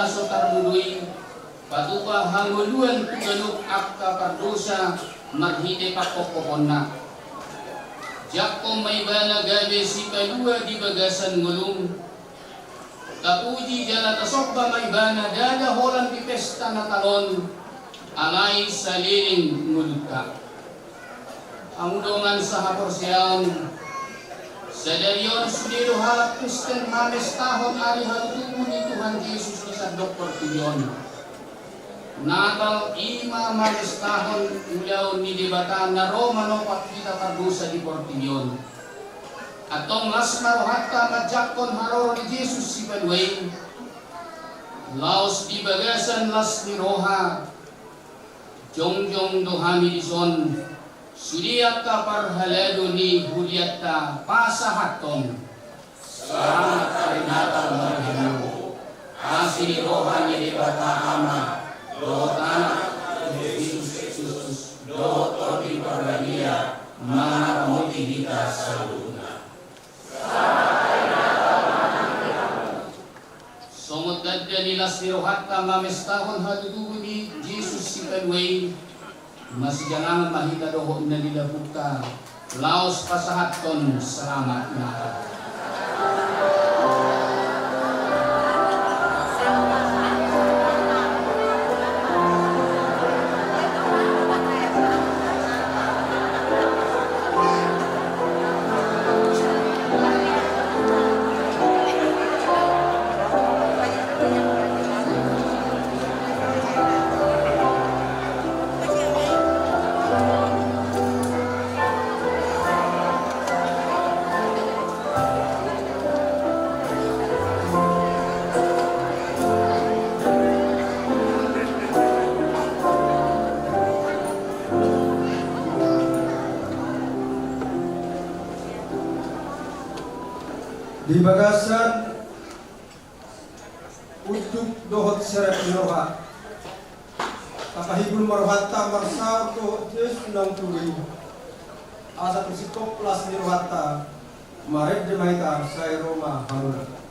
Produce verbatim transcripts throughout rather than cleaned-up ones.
so tardudu i, patupa hangoluan tu ganup angka pardosa marhite pangkophoponna. Jangkon ma ibana gabe sipalua di bagasan ngolum. Tapuji jala tasomba ma ibana ndada holan di pesta Natal on, alai saleleng ngolunta. Hamu dongan sahaporseaon, sadari on sude do halak Kristen mamestahon ari hatutubu ni Tuhan Jesus di sandok portibi on. Natal i ma mamestahon ulaon ni Debata na ro manopak hita pardosa di portibi on. Antong las ma rohanta manjangkon haroro ni Jesus Sipalua i. Laos di bagasan las ni roha, jongjong do hami dison, sude angka parhalado ni hurianta pasahathon. Selamat Hari Natal ma di hamu. Asi ni roha ni Debata Ama, dohot Anak, Jesus Kristus, dohot Tondi Porbadia, mangaramoti hita saluhutna. Songon tanda ni las ni rohanta mamestahon hatutubu ni Jesus Sipalua i, masijalangan ma hita dohot na nilapungta, laos pasahathon selamat Natal. Di bagasan unduk dohot serep ni roha, tapahibul ma rohanta marsaor dohot Jesus naung tubu i. Asa tung singkop las ni rohanta, marende ma hita, sai ro ma hamuna.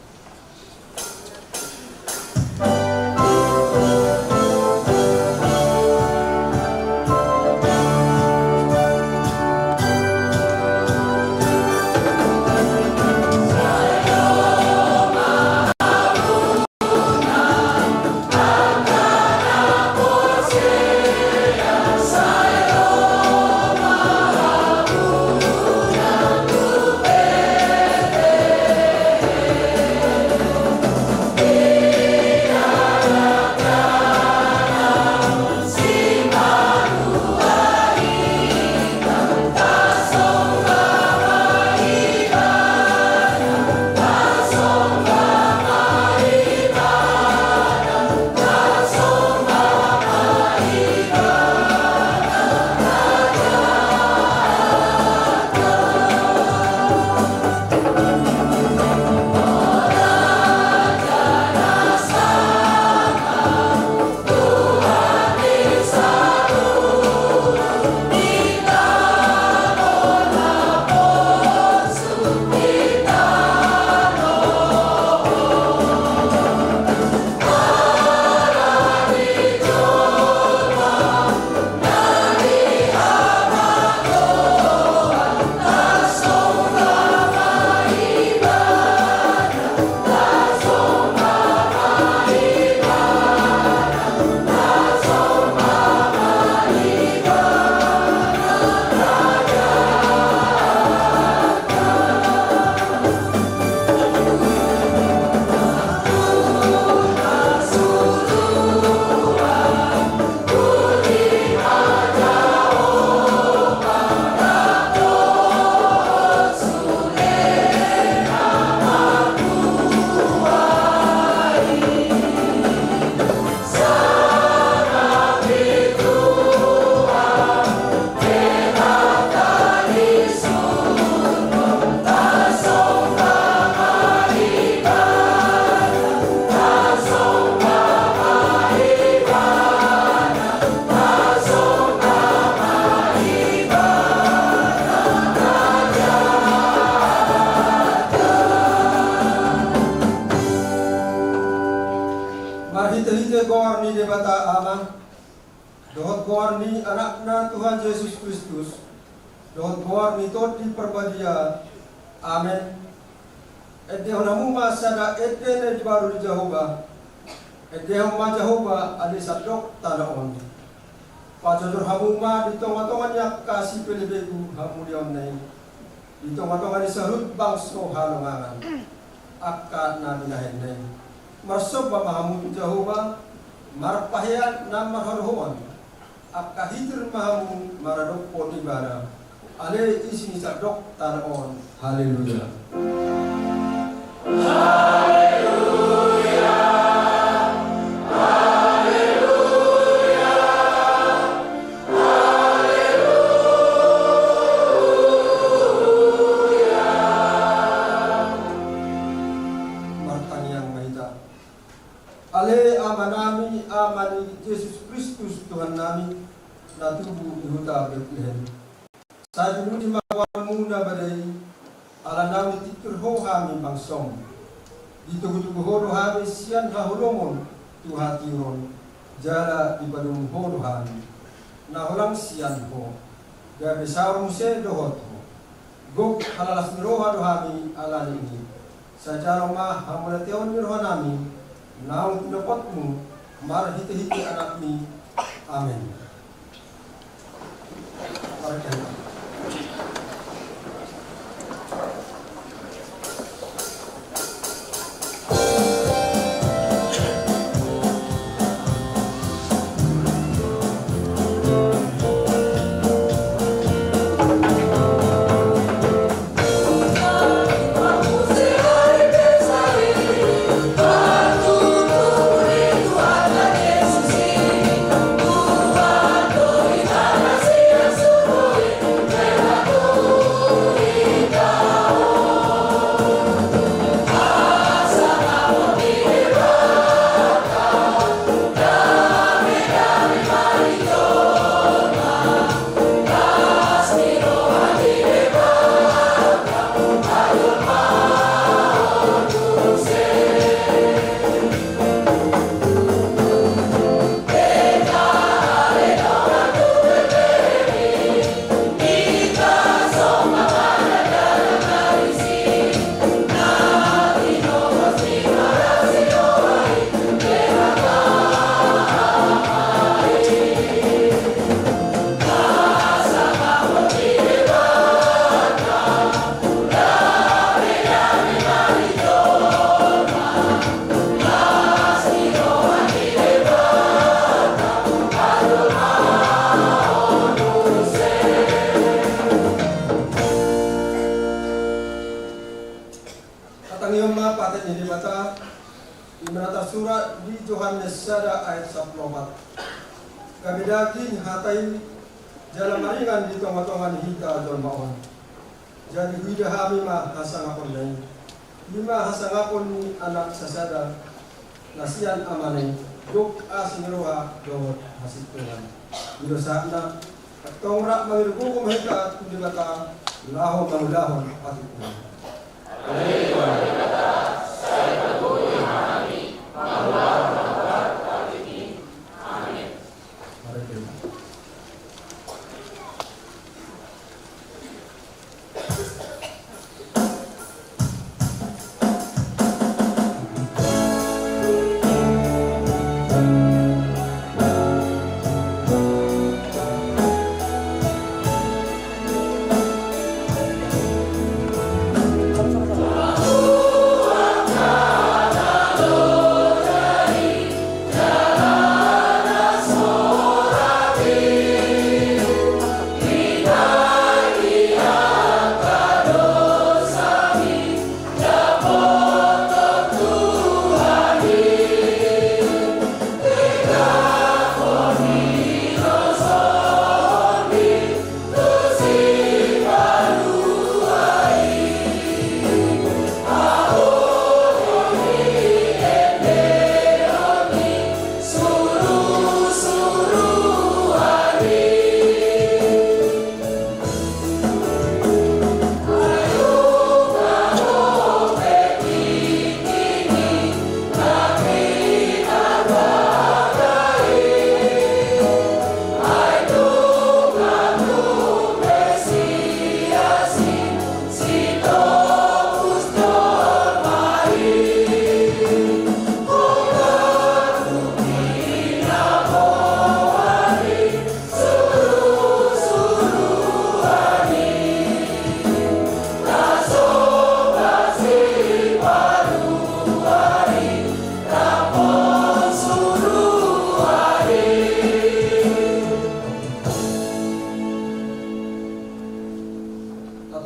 Dohot goar ni Anakna Tuhan Jesus Kristus, dohot goar ni Tondi Parbadia. Amen. Endehon hamu ma sada ende na imbaru di Jahowa. Endehon ma Jahowa ale sandok tano on. Pajojor hamu ma di tongatonga ni angka sipelebegu hamuliaonna i, di tongatonga ni saluhut bangso halongangan angka na binahenna i. Marsomba ma hamu tu Jahowa, marpahean na marharohoan. Angka hitir ma hamu maradophon ibana, ale isi ni sandok tano on. Haleluya. Martangiang ma hita. Ale Amanami, Ama ni Jesus Kristus Tuhannami, na tubu di huta Betlehem. Sai tinudi ma goarmu na bada i, ala naung ditingkir Ho hami bangsom. Ditogutogu Ho do hami sian haholomon tu hatiuron, jala dipadomu Ho do hami na holan sian Ho, gabe saor muse dohot Ho. Gok halalas ni roha do hami ala ni i. Sai jalo ma hamuliateon ni rohanami naung tinopotmu marhitehite Anakmi. Amen. Hatangihon ma patik ni Debata, i ma na tarsurat di Johannes sada ayat sampulu opat. Gabe daging hata i jala maringan di tongatonga ni hita jolma on. Jadi huida hami ma hasangaponna i. I ma hasangapon ni Anak sasada na sian Amana i, gok asi ni roha dohot hasintongan. I do sahatna. Antong rap mangido gogo ma hita tu Debata laho mangulahon patikna.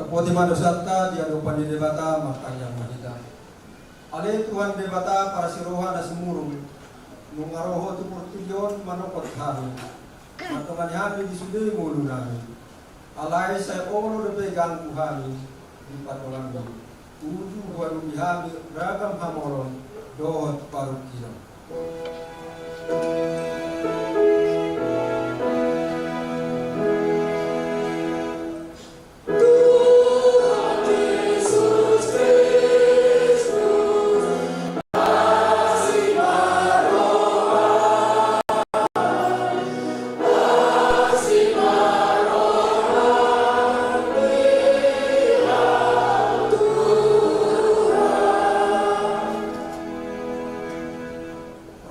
Boti ma dosanta di adopan ni Debata. Martangiang ma hita. Ale Tuhan Debata parasi roha na sumurung, nunga ro Ho tu portibi on manongkot hami, mandongani hami di sude ngolunami. Alai sai olo dope ganggu hami di pardonganmi, uju huadopi hami ragam hamolon dohot parungkilon.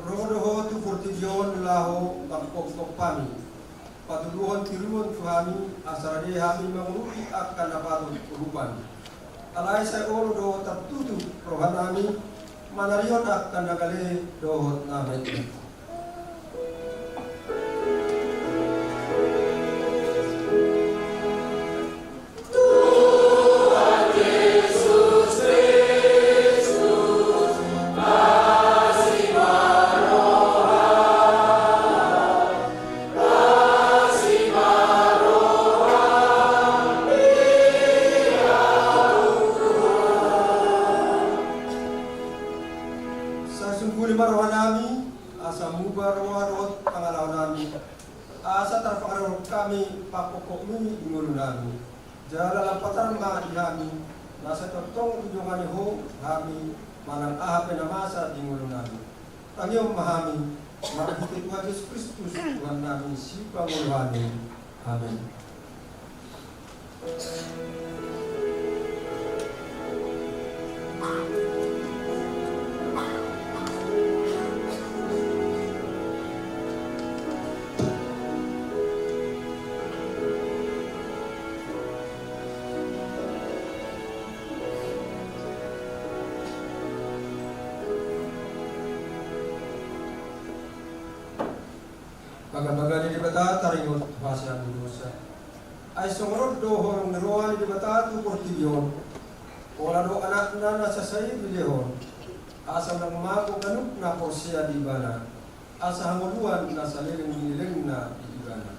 Ro do Ho tu portibi on laho mangkongkop hami, patuduhon tiruon tu hami, asa rade hami mangurupi angka na patut urupan. Alai sai olo do tartutup rohanami manarihon angka na gale dohot na baik. Sai sungkuli ma rohanami, asa muba roha dohot pangalahonami, asa tarpangarahon hami pangkongkopmi di ngolunami. Jala lam patar ma di hami, na sai tongtong didongani Ho hami, manang aha pe na masa di ngolunami. Tangihon ma hami, marhite Tuhan Jesus Kristus, Tuhannami, Sipangolu hami. Amen. Bagabaga ni Debata taringot tu hasiangan ni dosa. Ai songon on do holong ni roha ni Debata tu portibi on. Pola do Anakna na sasahit dilehon, asa unang mago ganup na porsea di Ibana, asa hangoluan na saleleng ni lelengna di Ibana.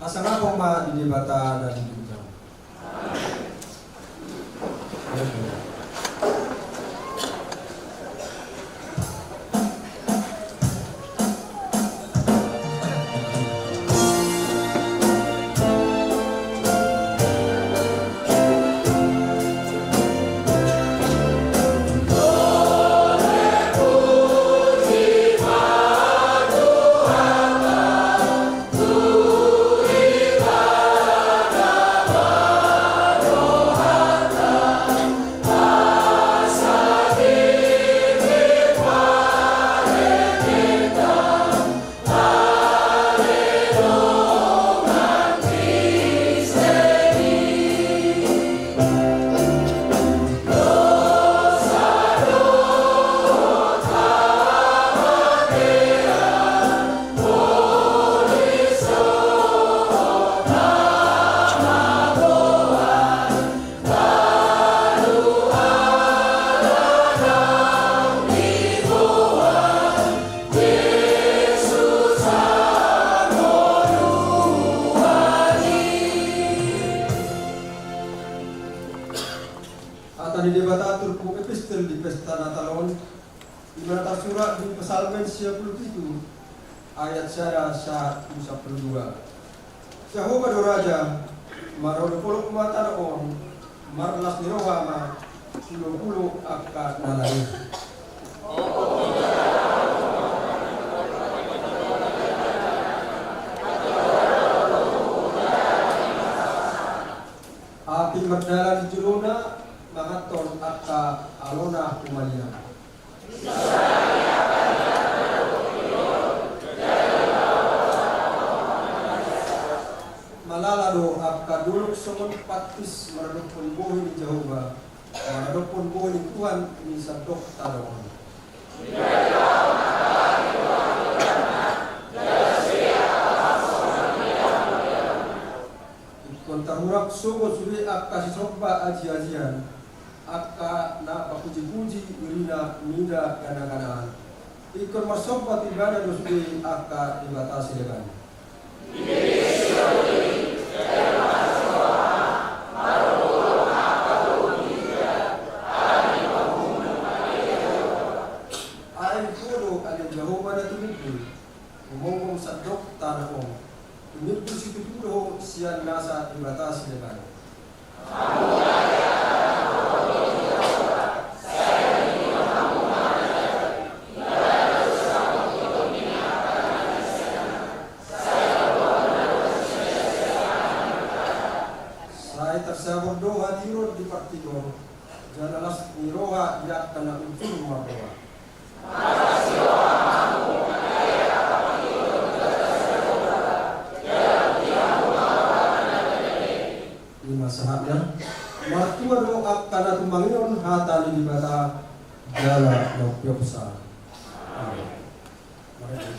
Hasangapon ma di Debata na di ginjang. Hata ni Debata turpuk epistel di pesta Natal on, i ma na tarsurat di Psalmen sia pulu pitu, ayat sada sahat tu sampulu dua. Jahowa do raja, marolopolop ma tano on, marlas ni roha ma sulosulo angka na lae. Api mardalan di jolona, manganhon angka alona humaliang. Malala do angka dolok songon pantis maradophon bohi ni Jahowa, maradophon bohi ni Tuhan ni sandok tano on. Ingkon Tarhurang sogot sude angka sisomba aji-ajian, angka na papuji-puji irina mida gana-ganaan. Ingkon marsomba tu ibana do sude angka debata sileban. Ai Ho do ale Jahowa na tumimbul, humonggom sandok tano on. Tumimbul situtu do Ho sian nasa debata sileban. Sai tarsaor do hatiuron di partigor, jala las ni roha di angka na unsur marroha. I ma sahatna. Martua do angka na tumangihon hata ni Debata jala na umpeopsa. Amen.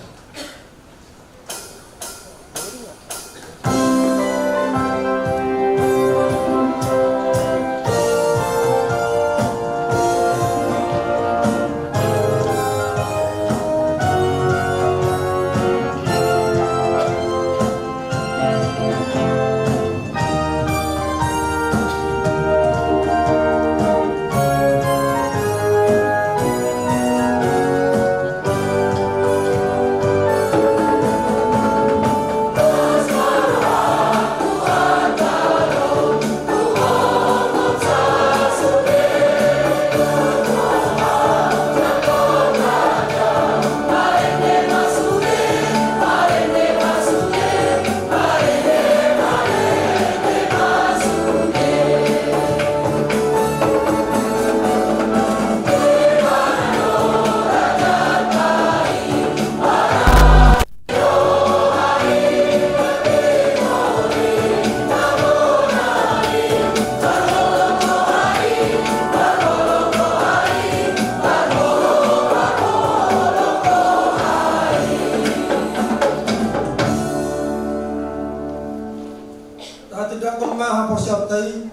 Tahatindanghon ma haporseaonta i,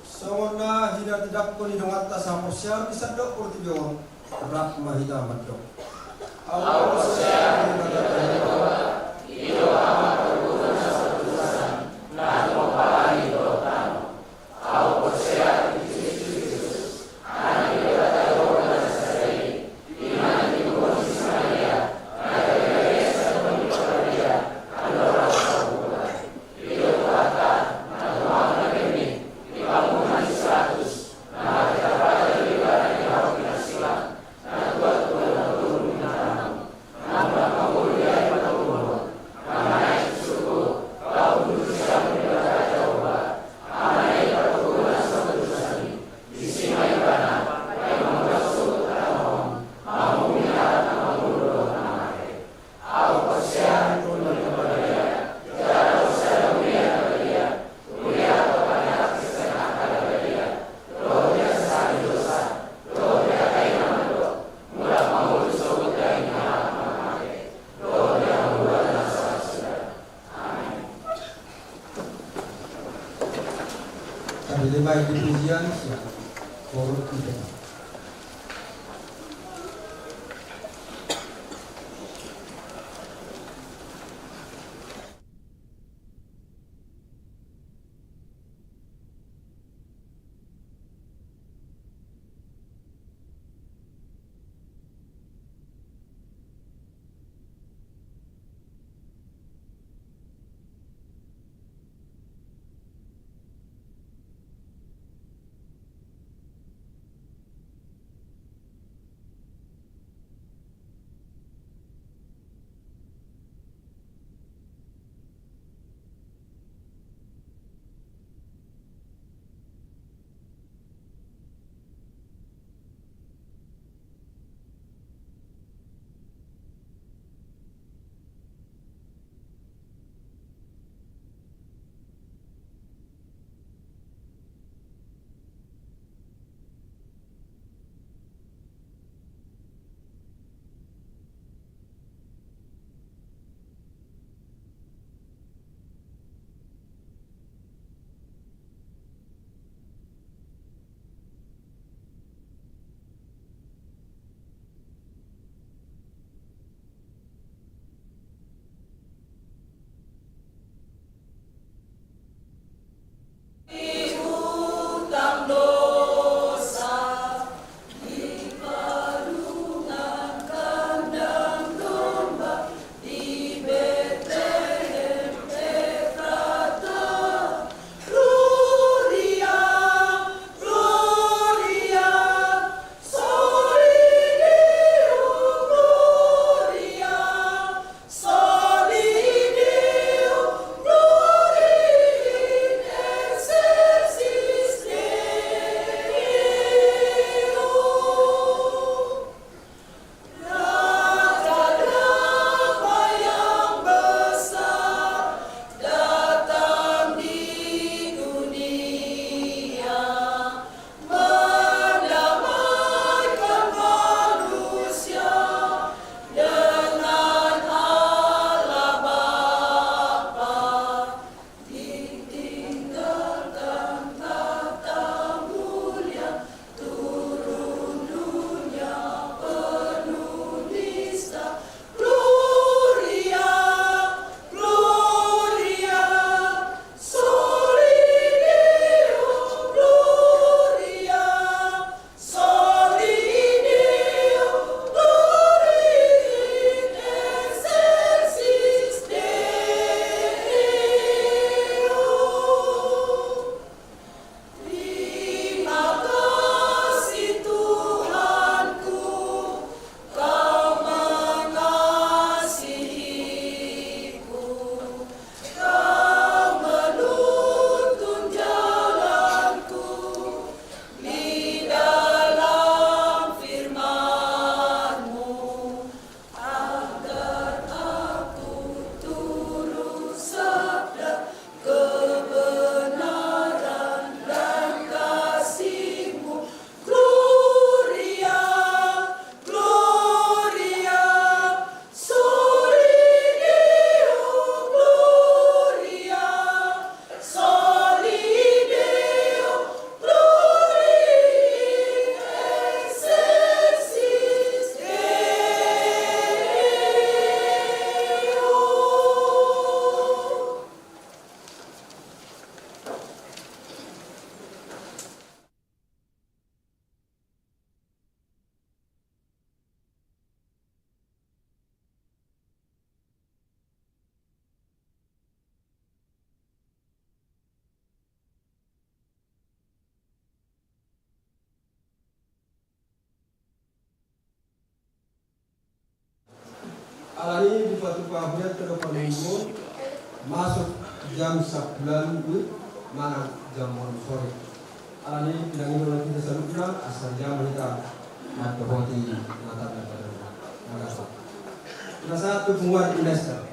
songon na hinatindanghon ni donganta sahaporseaon di sandok portibi on. Rap ma hita mandok. Au porsea di Debata Jahowa, i do Ama parguru na sapartutusan, na tumompa langit dohot tano. Au porsea di Kristus Jesus, Anak ni Debata Jahowa na sasada i, i ma na tinimbur ni si Maria, na gabe bage sian Tondi Porbadia, andorang saumur. Amen. Tadi lima di pujian, ya. Korut kita. Masuk jam sampulu manang jam onom sore. Alani i, pinangido ma hita saluhutna asa dijalo hita mandohoti na tanda badan. Mauliate. Pinasahat tu punguan investor.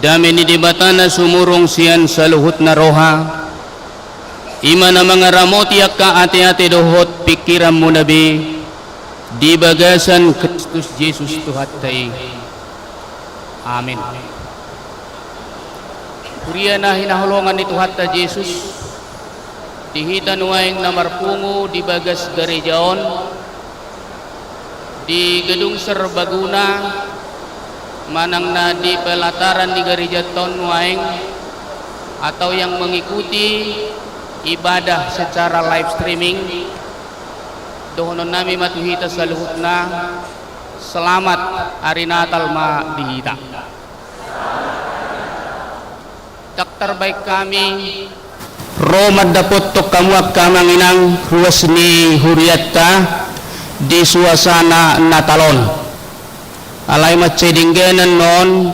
Dame ni Debata na sumurung sian saluhutna roha, i ma na mangaramoti angka ateate dohot pingkiranmuna be, di bagasan Kristus Jesus Tuhanta i. Amin. Huria na hinaholongan ni Tuhanta Jesus, di hita nuaeng na marpungu di bagas gareja on, di gedung serbaguna, manang na di pelataran ni gareja on nuaeng, atau yang mengikuti ibadah secara live streaming, dohononnami ma tu hita saluhutna, selamat ari Natal ma di hita. Ndang tarbaen hami ro mandapothon hamu angka amang inang ruas ni hurianta di suasana Natal on. Alai mansai denggan annon,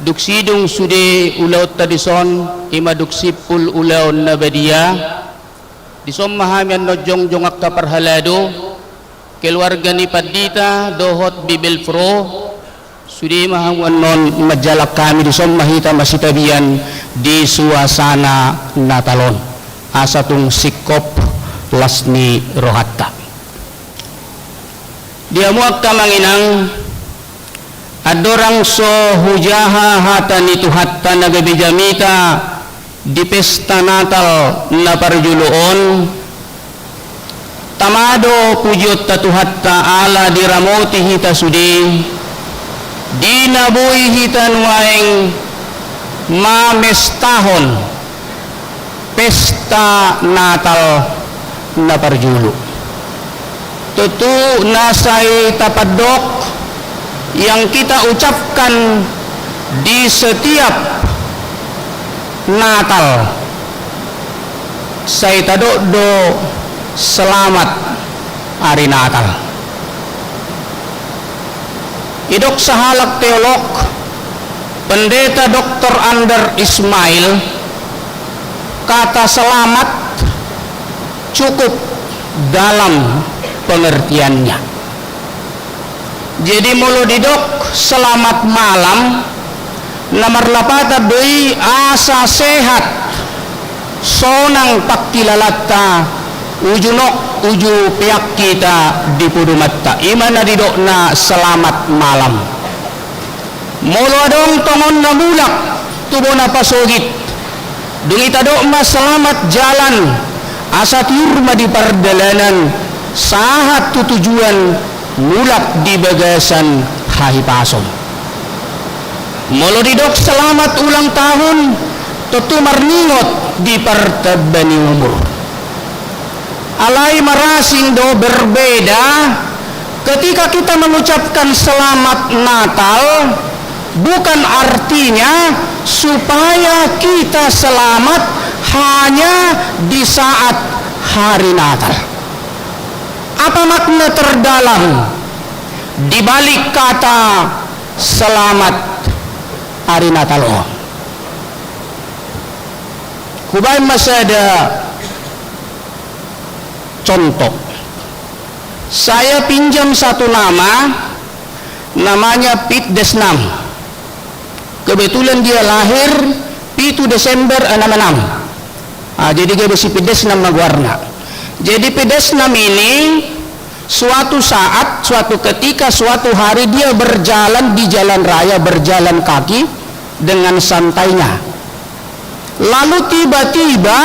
dung sidung sude ulaonta dison, i ma dung simpul ulaon na badia. Dison ma hami annon jongjong angka parhalado, keluarga ni pandita dohot bibelvrouw, sude ma hamu annon manjalang hami, dison ma hita masitabian di suasana Natal on. Asa tung singkop las ni rohanta. Di hamu angka amang inang, andorang so hujaha hata ni Tuhanta na gabe jamita di pesta Natal na parjolo on, tama do pujionta Tuhanta ala diramoti hita sude, di na boi hita nuaeng mamestahon pesta Natal na parjolo. Tontu na sai tapandok yang kita ucapkan di setiap Natal, sai tadok do selamat ari Natal. Didok sahalak teolog, Pendeta Doktor Andar Ismail, kata selamat cukup dalam pengertiannya. Jadi molo didok selamat malam, na marlapatan do i asa sehat, sonang pangkilalanta, uju nok, uju peak hita di podomanta. I ma na didokna selamat malam. Molo adong tongon na mulak tu bona pasogit, dung i tadok ma selamat jalan, asa tiur ma di pardalanan, sahat tu tujuan, mulak di bagasan hahipason. Molo didok selamat ulang tahun, tontu marningot di partamba ni umur. Alai marasing do, berbeda ketika kita mengucapkan selamat Natal, bukan artinya supaya kita selamat hanya di saat hari Natal. Apa makna terdalam di balik kata selamat ari Natal on? Hubaen ma sada contoh. Saya pinjam satu nama, namanya Pit Desnam. Kebetulan dia lahir pitu Desember enam enam. Ah, jadi gabe si Pit Desnam ma goarna. Jadi Pit Desnam ini suatu saat, suatu ketika, suatu hari dia berjalan di jalan raya, berjalan kaki dengan santainya. Lalu tiba-tiba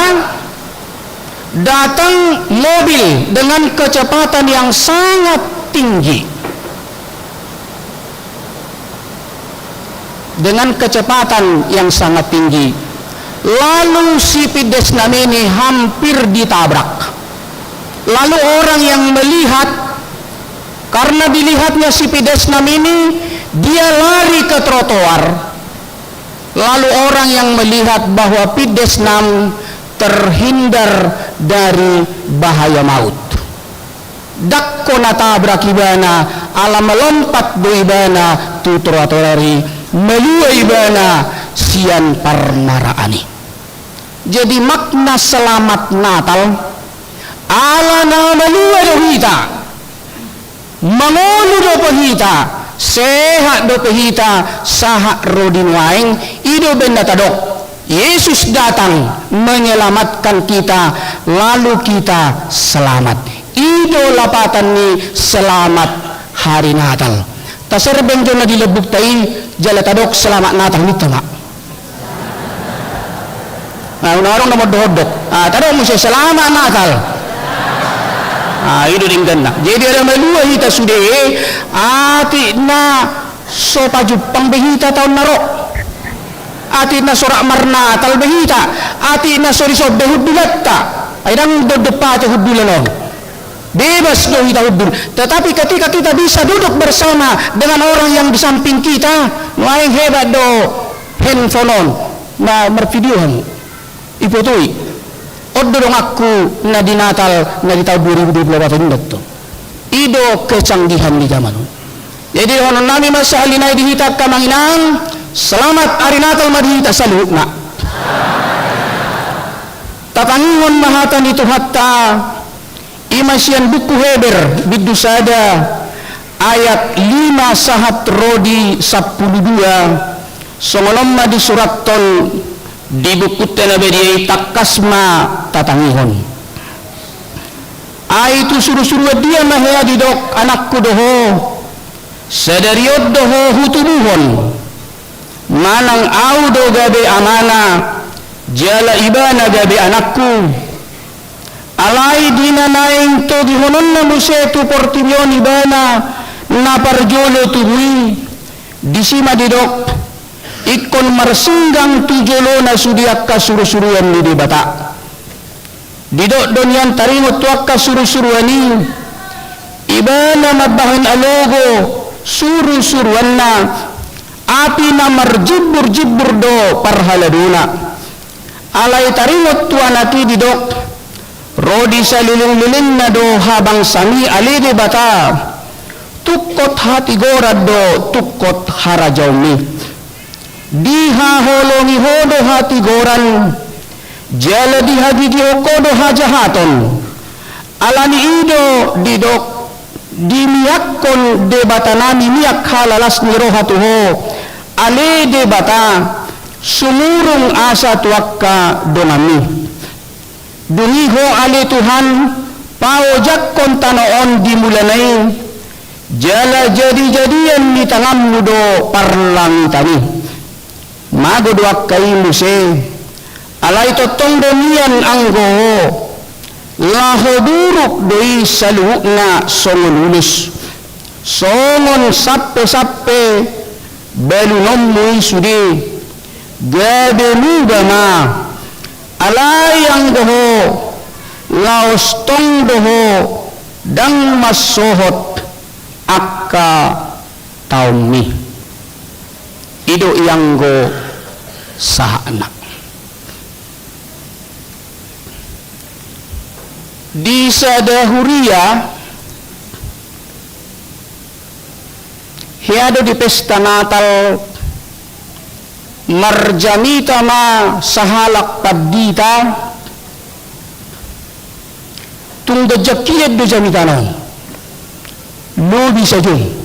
datang mobil dengan kecepatan yang sangat tinggi. Dengan kecepatan yang sangat tinggi. Lalu si Pit Desnam ini hampir ditabrak. Lalu orang yang melihat, karena dilihatnya si Pit Desnam ini, dia lari ke trotoar. Lalu orang yang melihat bahwa Pit Desnam terhindar dari bahaya maut. Ndang hona tabrak ibana, ala melompat do ibana tu trotoar i, malua ibana sian parmaraan i. Jadi makna selamat Natal, ala na malua do hita, mangolu dope hita Sehat dope hita sahat ro di nuaeng, i do umbahen na tadok, Yesus datang menyelamatkan kita, lalu kita selamat. I do lapatan ni selamat hari Natal. Taserbeng jo na di lambungta i, jala tadok selamat Natal ninta ma. Nah, unang adong na mondok-ondok. Ah, tadok muse selamat Natal. Ah, i do dengganna. Jadi, ala malua hita sude, atik na so pajumpang be hita taon na ro. Atik na so rap marnatal be hita. Atik na so dison be hundulanta. Ai ndang dondon pate hundulan on. Bebas do hita hundul. Tetapi ketika kita bisa duduk bersama dengan orang yang di samping kita, nuaeng hebat do handphone on, na marvideo hamu. Ipotoi. On do donganku na di Natal, na di taon dua ribu dua puluh empat on, ninna tutu. I do kecanggihan ni jaman on. Jadi, dohonon nami ma sahali nai di hita angka amang inang, selamat ari Natal ma di hita saluhutna. Tatangihon ma hata ni Tuhanta, i ma sian buku Heber, bindu sada, ayat lima sahat ro di sampulu dua, songon on ma disurathon di bukunta na badia i, tangkas ma tatangihon. Ai tu surusuruan dia ma hea didok anakku do ho, sadari on do ho hutubuhon, manang ahu do gabe amana, jala ibana gabe anakku. Alai di na naeng togihononna muse tu portibi on ibana na parjolo tubu i, disi ma didok, ingkon marsinggang tu jolona sude angka surusuruan ni Debata. Didok do nian taringot tu angka surusuruan i, ibana mambahen alogo surusuruanna, api na marjimburjimbur do parhaladona. Alai taringot tu anak i didok, ro di salelenglelengna do habangsami ale Debata, tungkot hatigoran do tungkot harajaonmi. Dihaholongi ho do hatigoran, jala dihagigihon ho do hajahaton. Alani i do didok, dimiakkon Debatanami miak halalas ni roha tu ho, ale Debata, sumurung asa tu angka donganmi. Dung i ho ale Tuhan, paojakkon tano on di mulana i, jala jadijadian ni tanganmu do parlangitan i. Mago do angka i muse, alai tongtong do nian anggo ho, laho buruk do i saluhutna songon ulos, songon sampesampe balunonmu i sude, gabe muba ma, alai anggo ho, laos tong do ho, ndang mansohot angka taonmi. I do i anggo sahatna. Di sada huria, hea do di pesta Natal, marjamita ma sahalak pandita, tung ganjang hian do jamitana on, lobi sajom.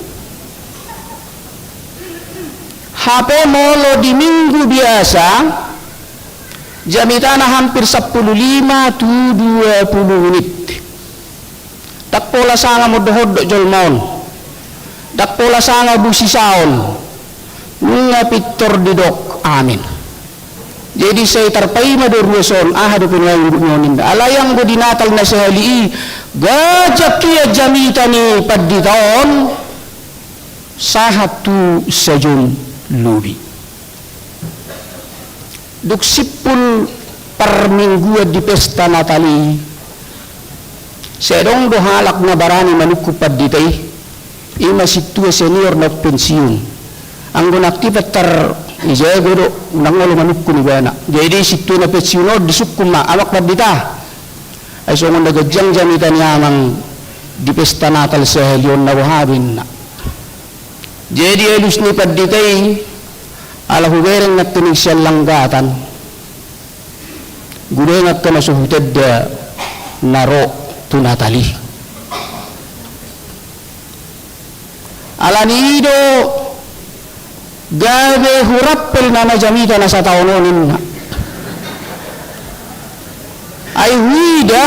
Hape molo di minggu biasa, jamitana hampir sampulu lima tu dua pulu menit. Ndang pola sanga mondok-ondok jolma on. Ndang pola sanga busisaon. Nunga pintor didok amen. Jadi sai tarpaima do ruas on, aha dope nuaeng ninna. Alai anggo di Natal na sahali i, ganjang hian jamita ni pandita on, sahat tu sajom lobi. Dung simpul parmingguan di pesta Natal i, sai adong do halak na barani manungkun pandita i, i ma sintua senior na pensiun. Anggo na aktif antar i jago do, unang olo manungkun ibana. Jadi sintua na pensiun on disungkun ma, amang pandita, ai songon na ganjang jamita ni amang di pesta Natal sahali on, na boha do inna. Jadi alus ni pandita i, ala hubereng nangkining sian langgatan, godang angka na so hutanda na ro tu Natal i. Alani i do gabe hurampel nama jamita na sataon on, ninna. Ai huida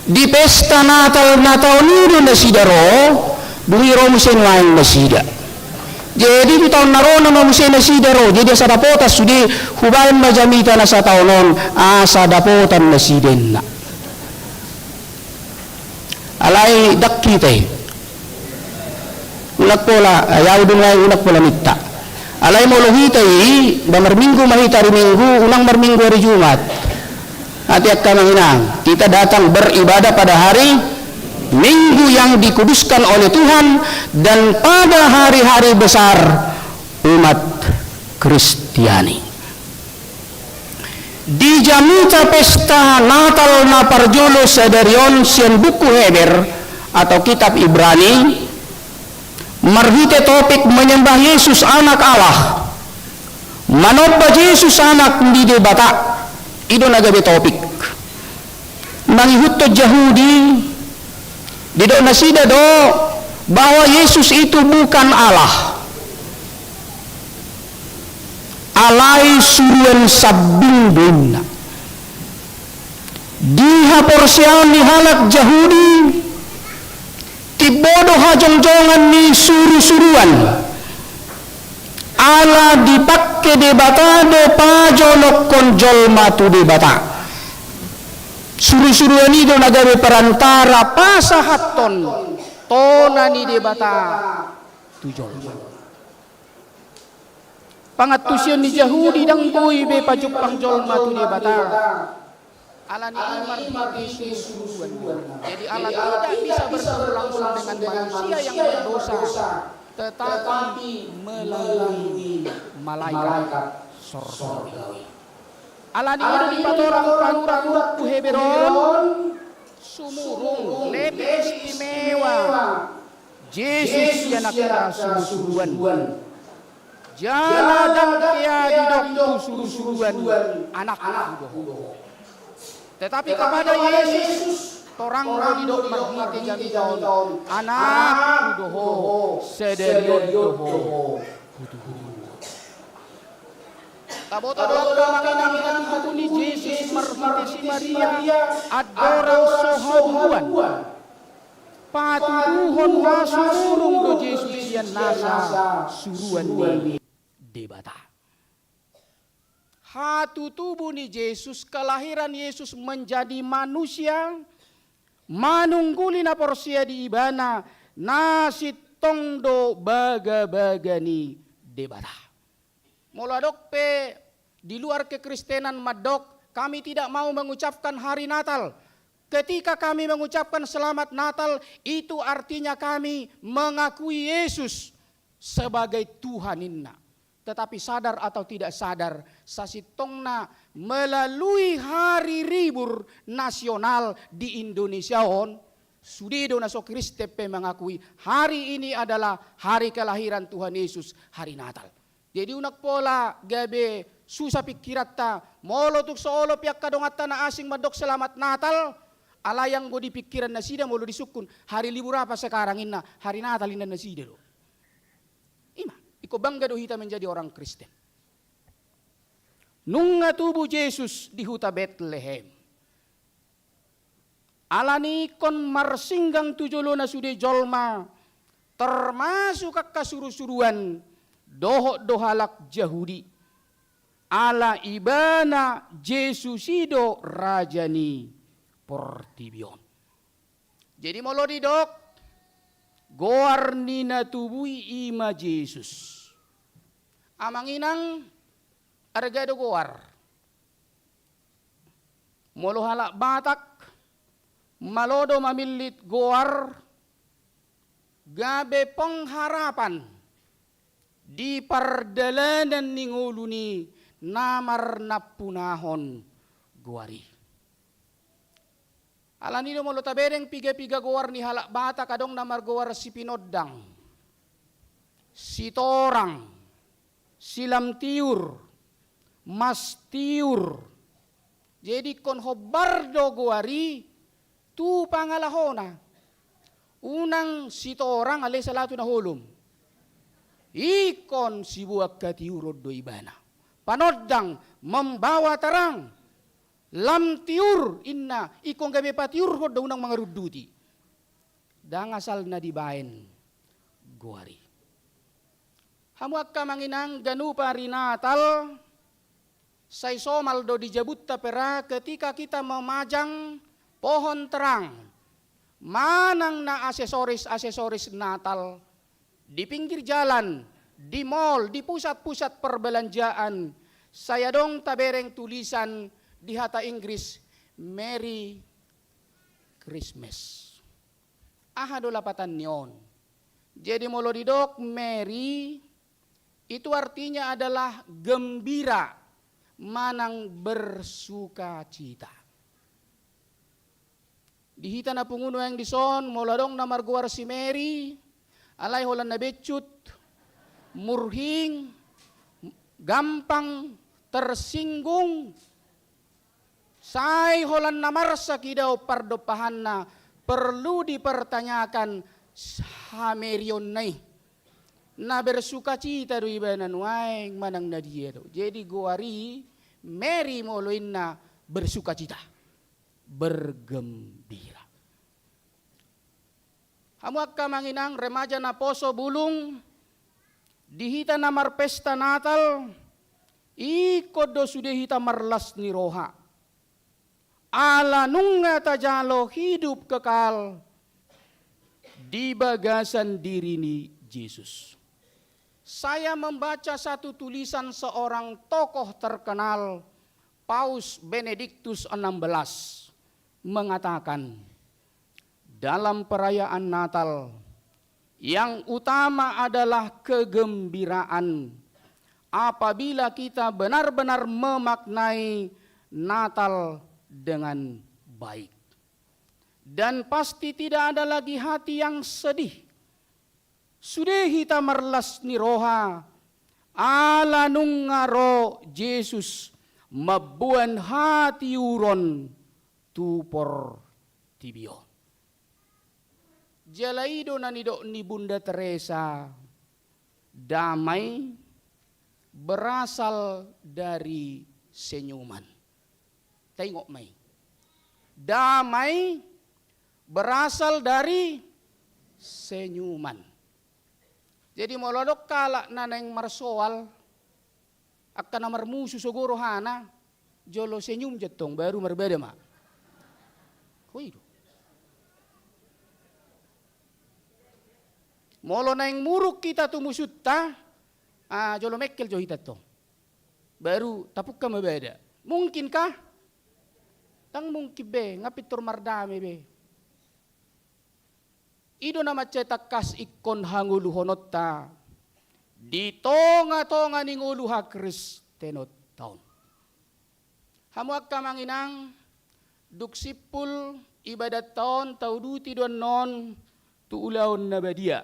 di pesta Natal na taon i do nasida ro, dung i ro muse nuaeng nasida. Jadi tu taon na ro nama muse nasida ro, jadi asa dapotan sude, hubaen ma jamita na sataon on asa dapotan nasida, ninna. Alai ndang hita i. Unang pola, ai au do nuaeng, unang pola minta. Alai molo hita i, ba marminggu ma hita ari Minggu, unang marminggu ari Jumat. Ate angka amang inang, kita datang beribadah pada hari Minggu yang dikuduskan oleh Tuhan dan pada hari-hari besar umat Kristiani. Di jamita pesta Natal na parjolo sadari on sian buku Heber atau kitab Ibrani, marhite topik menyembah Yesus Anak Allah, manomba Jesus Anak ni Debata, i do na gabe topik. Mangihuthon Jahudi, didok nasida do bahwa Yesus itu bukan Allah. Alai suruan sambing do, ninna. Di haporseaon ni halak Jahudi, timbo do hajongjongan ni surusuruan. Ala dipangke Debata do pajonokhon jolma tu Debata. Surusuruan i do na gabe perantara pasahathon tona ni Debata tu jolma. Pangantusion ni Jahudi ndang boi be pajumpang jolma tu Debata. Alani i marhite surusuruan. Jadi Allah tidak bisa bertemu langsung dengan manusia yang berdosa, tetapi melalui malaikat sorgawi. Alani i do dipatorang panurat buku Heber on, sumurung, lebih istimewa Jesus i anakna surusuruan. Jala ndang hea didok tu surusuruan, anakku do ho. Tetapi kepada Jesus torang do didok marhite jamita on, anakku do ho, sadari on do ho hutubuhon. Taboto do angka amang inang hatubu ni Jesus marhite si Maria, andorang so haburuan. Patuduhon na sumurung do Jesus sian nasa suruan ni Debata. Hatutubu ni Jesus, kelahiran Yesus menjadi manusia, manungguli na porsea di Ibana, na sintong do bagabaga ni Debata. Molo adong pe di luar kekristenan mandok, kami tidak mau mengucapkan hari Natal. Ketika kami mengucapkan Selamat Natal, itu artinya kami mengakui Yesus sebagai Tuhan, ninna. Tetapi sadar atau tidak sadar, sasintongna melalui hari libur nasional di Indonesia on, sude do na so Kristen pe mengakui hari ini adalah hari kelahiran Tuhan Yesus, hari Natal. Jadi unang pola gabe susa pingkiranta, molo tung so olo pe angka donganta na asing mandok Selamat Natal, alai anggo di pingkiran nasida molo disungkun, hari libur apa sekarang, ninna, hari Natal ninna nasida do. I ma, ingkon bangga do hita menjadi orang Kristen. Nunga tubu Jesus di huta Betlehem. Alani i ingkon marsinggang tu jolona sude jolma, termasuk angka surusuruan, dohot do halak Jahudi. Ala Ibana Jesus i do raja ni portibi on. Jadi molo didok goar ni na tubu i, i ma Jesus. Amang inang, arga do goar. Molo halak Batak, malo do mamillit goar, gabe pengharapan di pardalanan ni ngolu ni na marnampunahon goar i. Alani do molo tabereng piga-piga goar ni halak Batak, adong na margoar si Pinondang, si Torang, si Lamtiur, Mas Tiur. Jadi ingkon hombar do goar i tu pangalahona. Unang sitorang ale salatu na holom. Ingkon siboan hatiuron do ibana. Panondang, membawa terang. Lam tiur inna, ingkon gabe patiurhon do, unang mangarunduti. Ndang asal na dibaen goar i. Hamu angka amang inang, ganup ari Natal, sai somal do di jabunta pe ra ketika kita memajang pohon terang manang na aksesoris-aksesoris Natal di pinggir jalan, di mall, di pusat-pusat perbelanjaan, sai adong tabereng tulisan di hata Inggris, Merry Christmas. Aha do lapatan ni on? Jadi molo didok Merry, itu artinya adalah gembira, manang bersukacita. Di hita na pungu nuaeng dison, molo adong na margoar si Merry, alai holan na bencut, murhing, gampang tersinggung, sai holan na marsak idaon pardompahanna, perlu dipertanyakan s-, hamerionna i. Na bersukacita do ibana nuaeng manang na dia do. Jadi goar i Merry molo inna bersukacita, bergembira. Hamu angka amang inang, remaja, naposo, bulung, di hita na marpesta Natal, ingkon do sude hita marlas ni roha. Ala nunga tajalo hidup kekal di bagasan diri ni Jesus. Saya membaca satu tulisan seorang tokoh terkenal, Paus Benediktus enam belas, mengatakan, dalam perayaan Natal, yang utama adalah kegembiraan apabila kita benar-benar memaknai Natal dengan baik. Dan pasti tidak ada lagi hati yang sedih. Sude hita marlas ni roha, ala nunga ro Jesus mamboan hatiuron tu portibi on. Jala i do na nidok ni Bunda Teresa, damai berasal dari senyuman. Taingot ma i. Damai berasal dari senyuman. Jadi molo adong halak na naeng marsoal, angka na marmusu sogo rohana, jolo senyum jantong, baru marbada ma. Ho i do. Molo naeng muruk hita tu musunta, ah, jolo mengkel jo hita tong. Baru tapungka mabada. Mungkin kah? Ndang mungkin be, nga pintor mardame be. I do na mansai tangkas ingkon hangoluhononta di tonga-tonga ni ngolu hakristenonta on. Hamu angka amang inang, dung simpul ibadatta on, tauduti do annon tu ulaon na badia.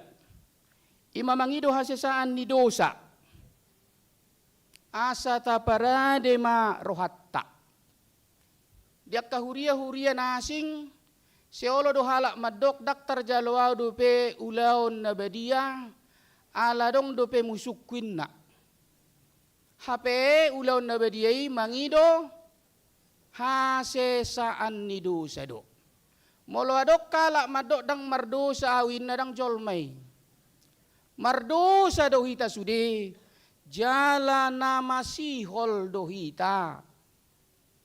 I ma mangido hasesaan ni dosa. Asa taparade ma rohanta. Di angka huria-huria na asing, sai olo do halak mandok, ndang tarjalo ahu dope ulaon na badia, ala adong dope musungku inna. Hape ulaon na badia i mangido hasesaan ni dosa do. Molo adong halak mandok ndang mardosa ahu inna, ndang jolma i. Mardosa do hita sude, jala na masihol do hita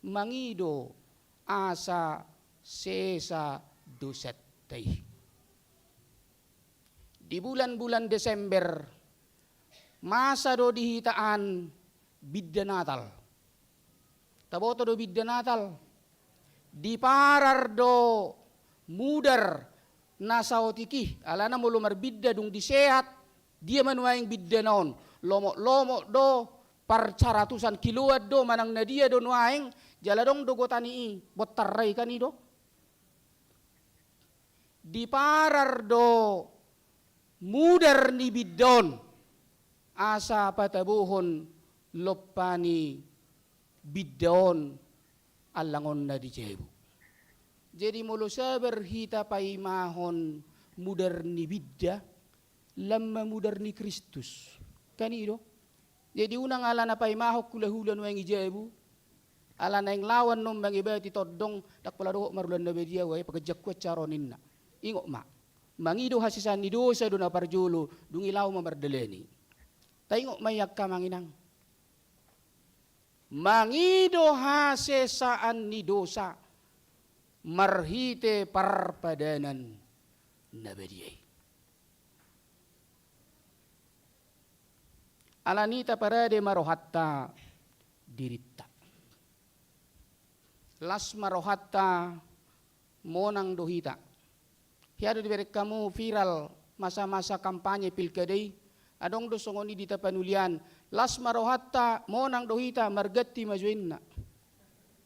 mangido asa sesa dosanta i. Di bulan-bulan Desember, masa do di hita an binda Natal. Taboto do binda Natal? Diparar do mudar na saotik i, alana molo marbinda dung diseat, dia ma nuaeng bindana on? Lomok-lomok do, parcaratusan kiloan do, manang na dia do nuaeng, jala adong do gotani i, bontar ra i kan i do. Diparar do mudar ni binda on, asa patabohon lompa ni binda on allangonna di jabu. Jadi molo sabar hita paimahon mudar ni binda, lam ma mudar ni Kristus. Kan i do. Jadi unang ala na paimahon hulahula nuaeng i jabu, ala naeng laho annon mangibati tondong, ndang pola dohot marula na badia, ai pekerjaanku acara on ninna. Ingot ma. Mangido hasesaan ni dosa do na parjolo, dung i laho ma mardalani. Taingot ma i angka amang inang. Mangido hasesaan ni dosa marhite parpadanan na badia i. Alani i taparade ma rohanta dirinta. Las ma rohanta monang do hita. Hea do dibereng hamu viral masa-masa kampanye pilkada i, adong do songon i di hita panulian, las ma rohanta monang do hita marganti ma jo inna.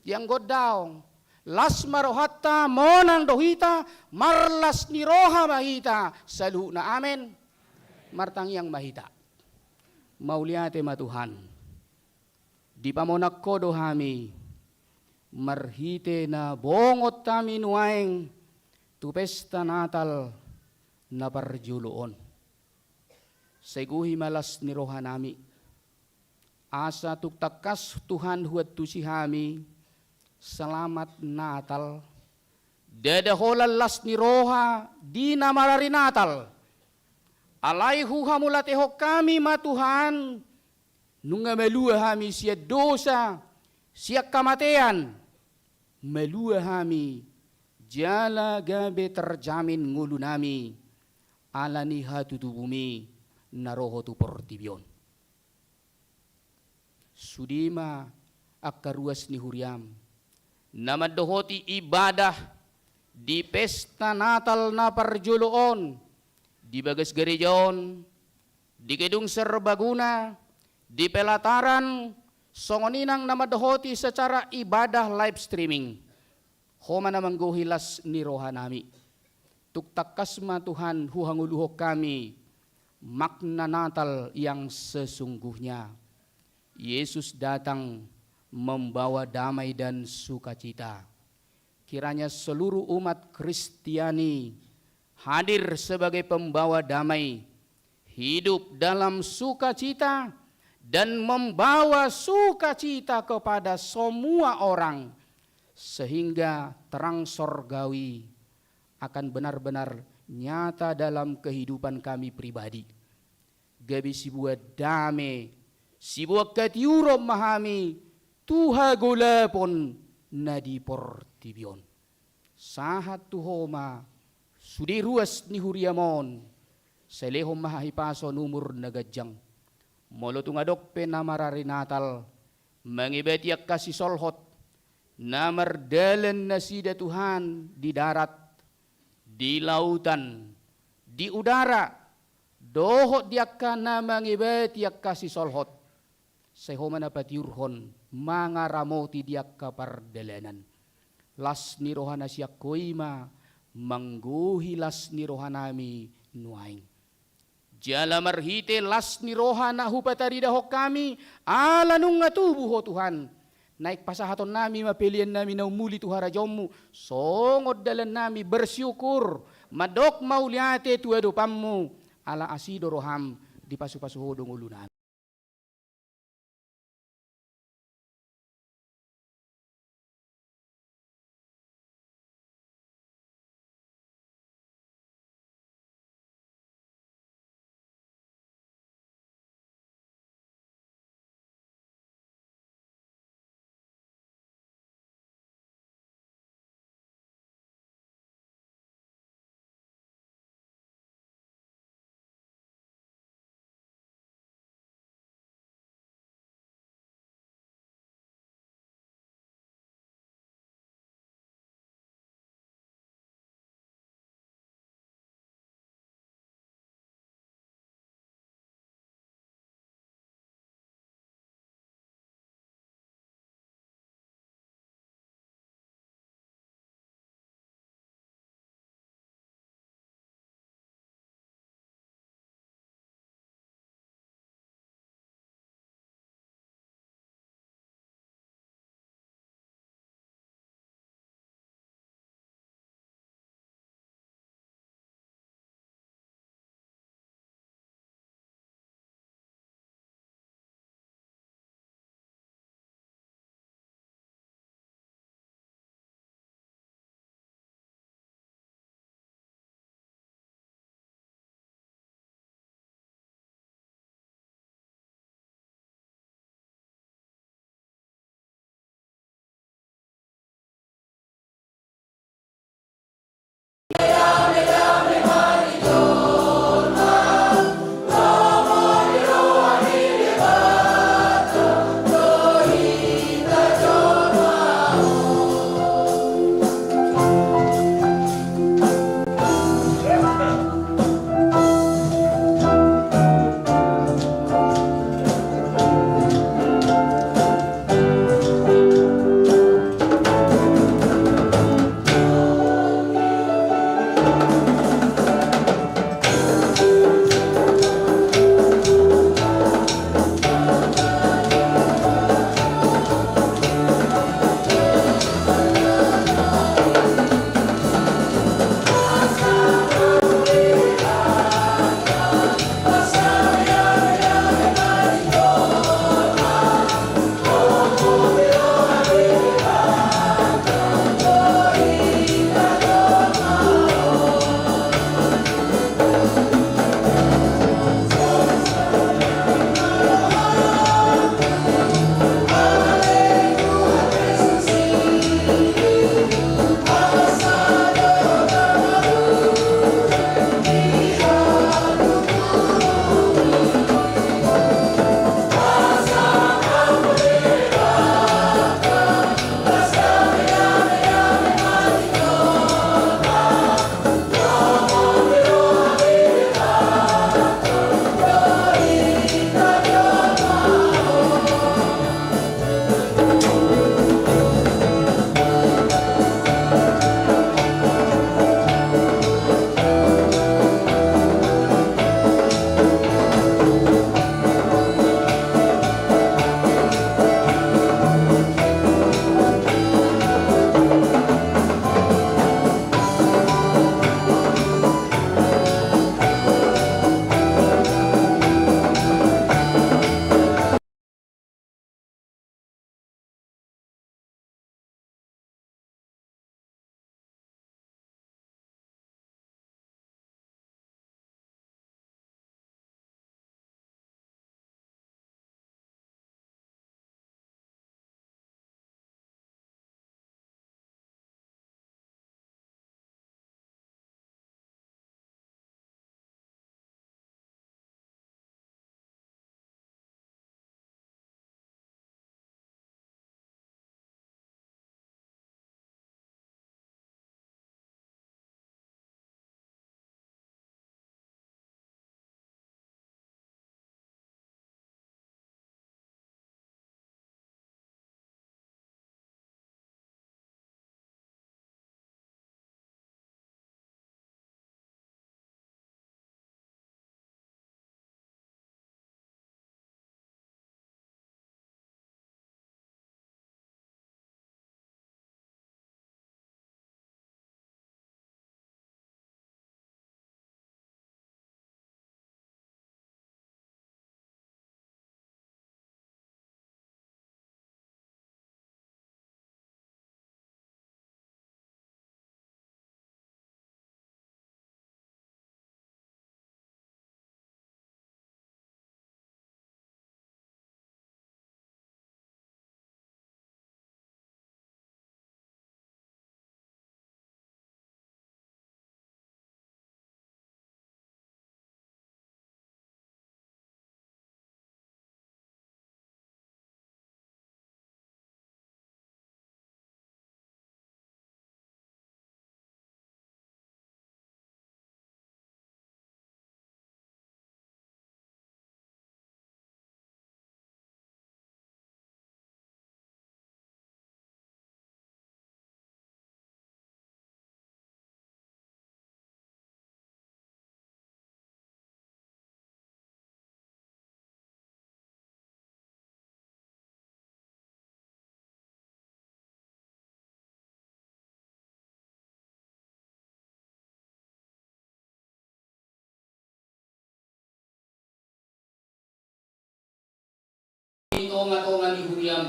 Ianggo daong, las ma rohanta monang do hita, marlas ni roha ma hita saluhutna. Amen. Martangiang ma hita. Mauliate ma Tuhan. Dipamonang Ho do hami marhite na bongot hami nuaeng tu pesta Natal na parjolo on. Sai gohi ma las ni rohanami. Asa tung tangkas Tuhan huantusi hami, Selamat Natal. Ndada holan las ni roha di na marari Natal. Alai huhamauliatehon hami ma Tuhan, nunga malua hami sian dosa, sian hamatean, malua hami, jala gabe terjamin ngolunami, ala ni hatutubumi na ro Ho tu portibi on. Sude ma angka ruas ni huriam, na mandohoti ibadah di pesta Natal na parjolo on, di bagas gareja on, di gedung serbaguna, di pelataran, songon i nang na mandohoti secara ibadah live streaming. Ho ma na manggohi las ni rohanami. Tung tangkas ma Tuhan huhangoluhon hami makna Natal yang sesungguhnya. Yesus datang membawa damai dan sukacita. Kiranya seluruh umat Kristiani hadir sebagai pembawa damai, hidup dalam sukacita, dan membawa sukacita kepada semua orang, sehingga terang sorgawi akan benar-benar nyata dalam kehidupan kami pribadi. Gabe siboan dame, siboan hatiuron ma hami tu hagolapon na di portibi on. Sahat tu Ho ma sude ruas ni huriam on, sai lehon ma hahipason, umur na ganjang. Molo tung adong pe na marari Natal, mangibati angka sisolhot na mardalan nasida Tuhan di darat, di lautan, di udara, dohot di angka na mangibati angka sisolhot. Sai Ho ma na patiurhon mangaramoti di angka pardalanan. Las ni roha na sian Ho i ma manggohi las ni rohanami nuaeng. Jala marhite las ni roha na hupataridahon hami, ala nunga tubu Ho Tuhan, naeng pasahatonnami ma peleannami na umuli tu harajaonMu, songon dalannami bersyukur, mandok mauliate tu adopanMu, ala asi do rohaM, dipasupasu Ho do ngolunami.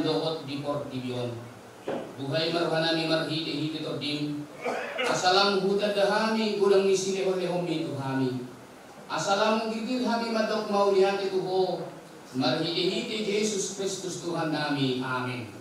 dohot di portibi on. Buhai ma rohanami marhitehite Tondim, asa lam hutanda hami godang ni silehonlehonmi tu hami. Asa lam girgir hami mandok mauliate tu Ho, marhitehite Jesus Kristus Tuhannami. Amen.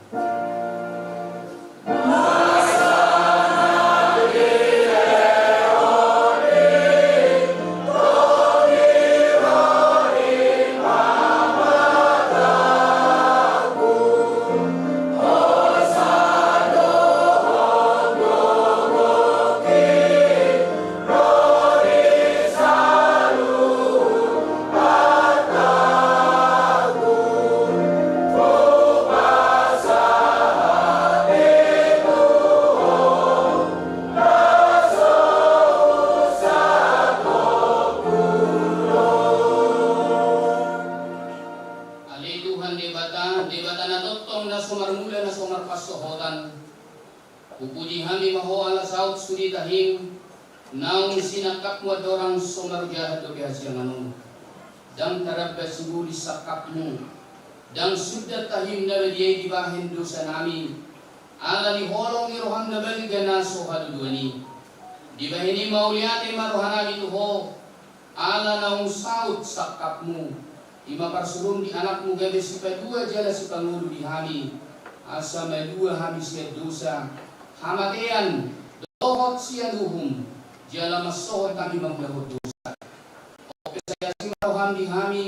Ale Tuhan Debata, Debata na tongtong, na so marmula, na so marpansohotan. Hupuji hami ma Ho ala saut sude tahim, naung sinangkapmu andorang so marjahat dope hasiangan on. Ndang taramba sibolis sangkapmu, ndang sundat tahim na badia i dibahen dosanami, ala ni holong ni roham na balga na so haduduan i. Dibahen i mauliate ma rohanami tu Ho, ala naung saut sangkapmu, i ma parsuruon di Anakmu gabe sipalua jala sipangolu di hami, asa malua hami sian dosa, hamatean, dohot sian uhum, jala mansohot hami mangulahon dosa. Ope sai asi ma roham di hami,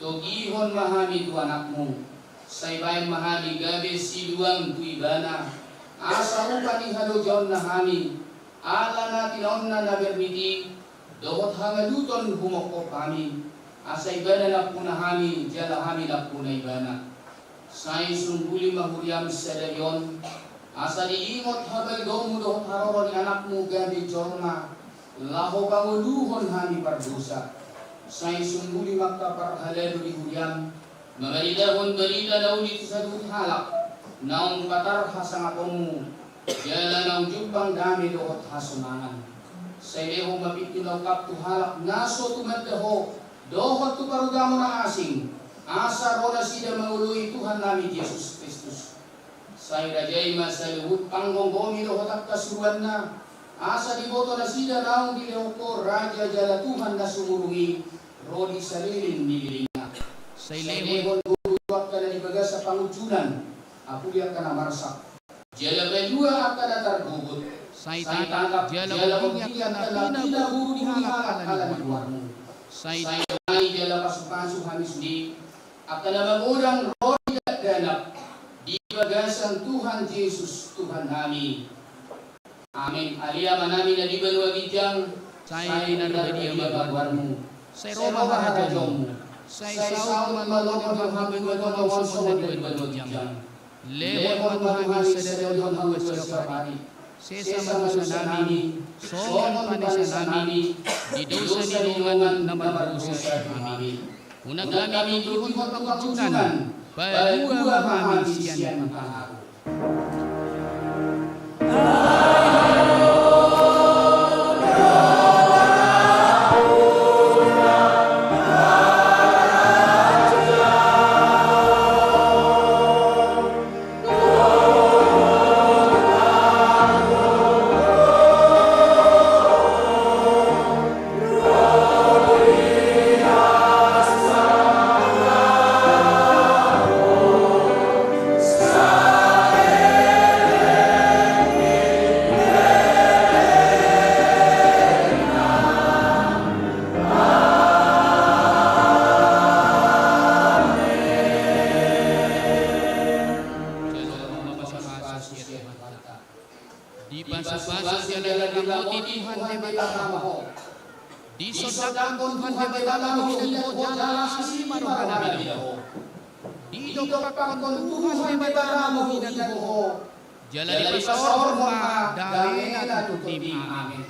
togihon ma hami tu Anakmu, sai bahen ma hami gabe siluam tu Ibana, asa upa ni halojaonna hami, ala na tinaonna na bernit i, dohot hangoluton humophop hami, asa Ibana nampuna hami, jala hami nampuna Ibana. Sai sungguli ma huriam sadari on, asa diingot habalgaonmu dohot haroro ni Anakmu gabe jolma, laho pangoluhon hami pardosa. Sai sungguli ma angka parhalado di huriam, mamaritahon barita na uli tu saluhut halak, naung patar hasangaponmu, jala naung jumpang dame dohot hasonangan. Sai lehon ma pintu na ungkap tu halak na so tumanda Ho, dohot tu parugamo na asing, asa ro nasida mangoloi Tuhannami Jesus Kristus. Sai rajai ma saluhut panggomgomi dohot angka suruanna, asa diboto nasida naung dilehon Ho Raja jala Tuhan na sumurung i, ro di saleleng ni lelengna. Sai lehon gogo tu angka na di bagasan pangunjunan, apuli angka na marsak, jala palua angka na targogot. Sai tangkap jala umbingi angka na pinaburu ni halak ala ni goarmu. Sai dohani jala pasupasu hami sude, angka na magodang ro di dakdanak, di bagasan Tuhan Jesus Tuhannami. Amen. Ale Amanami na di banua ginjang, sai pinarbadia ma goarmu. Sai ro ma harajaonmu. Sai saut ma lomo ni roham di banua tonga on songon na di banua ginjang. Lehon ma tu hami sadari on hangoluan siapari. Sesa ma dosanami, songon panesanami di dosa ni dongan na mardosa tu hami. Unang hami togihon tu pangunjunan, palua ma hami sian pangago. Dipasupasu jala diramoti Tuhan Debata ma ho. Disondangkon Tuhan Debata ma ho, jala asi ma rohana. Didompakkon Tuhan Debata ma ho, jala dipasaorhon ma damena tu tondim. Amen.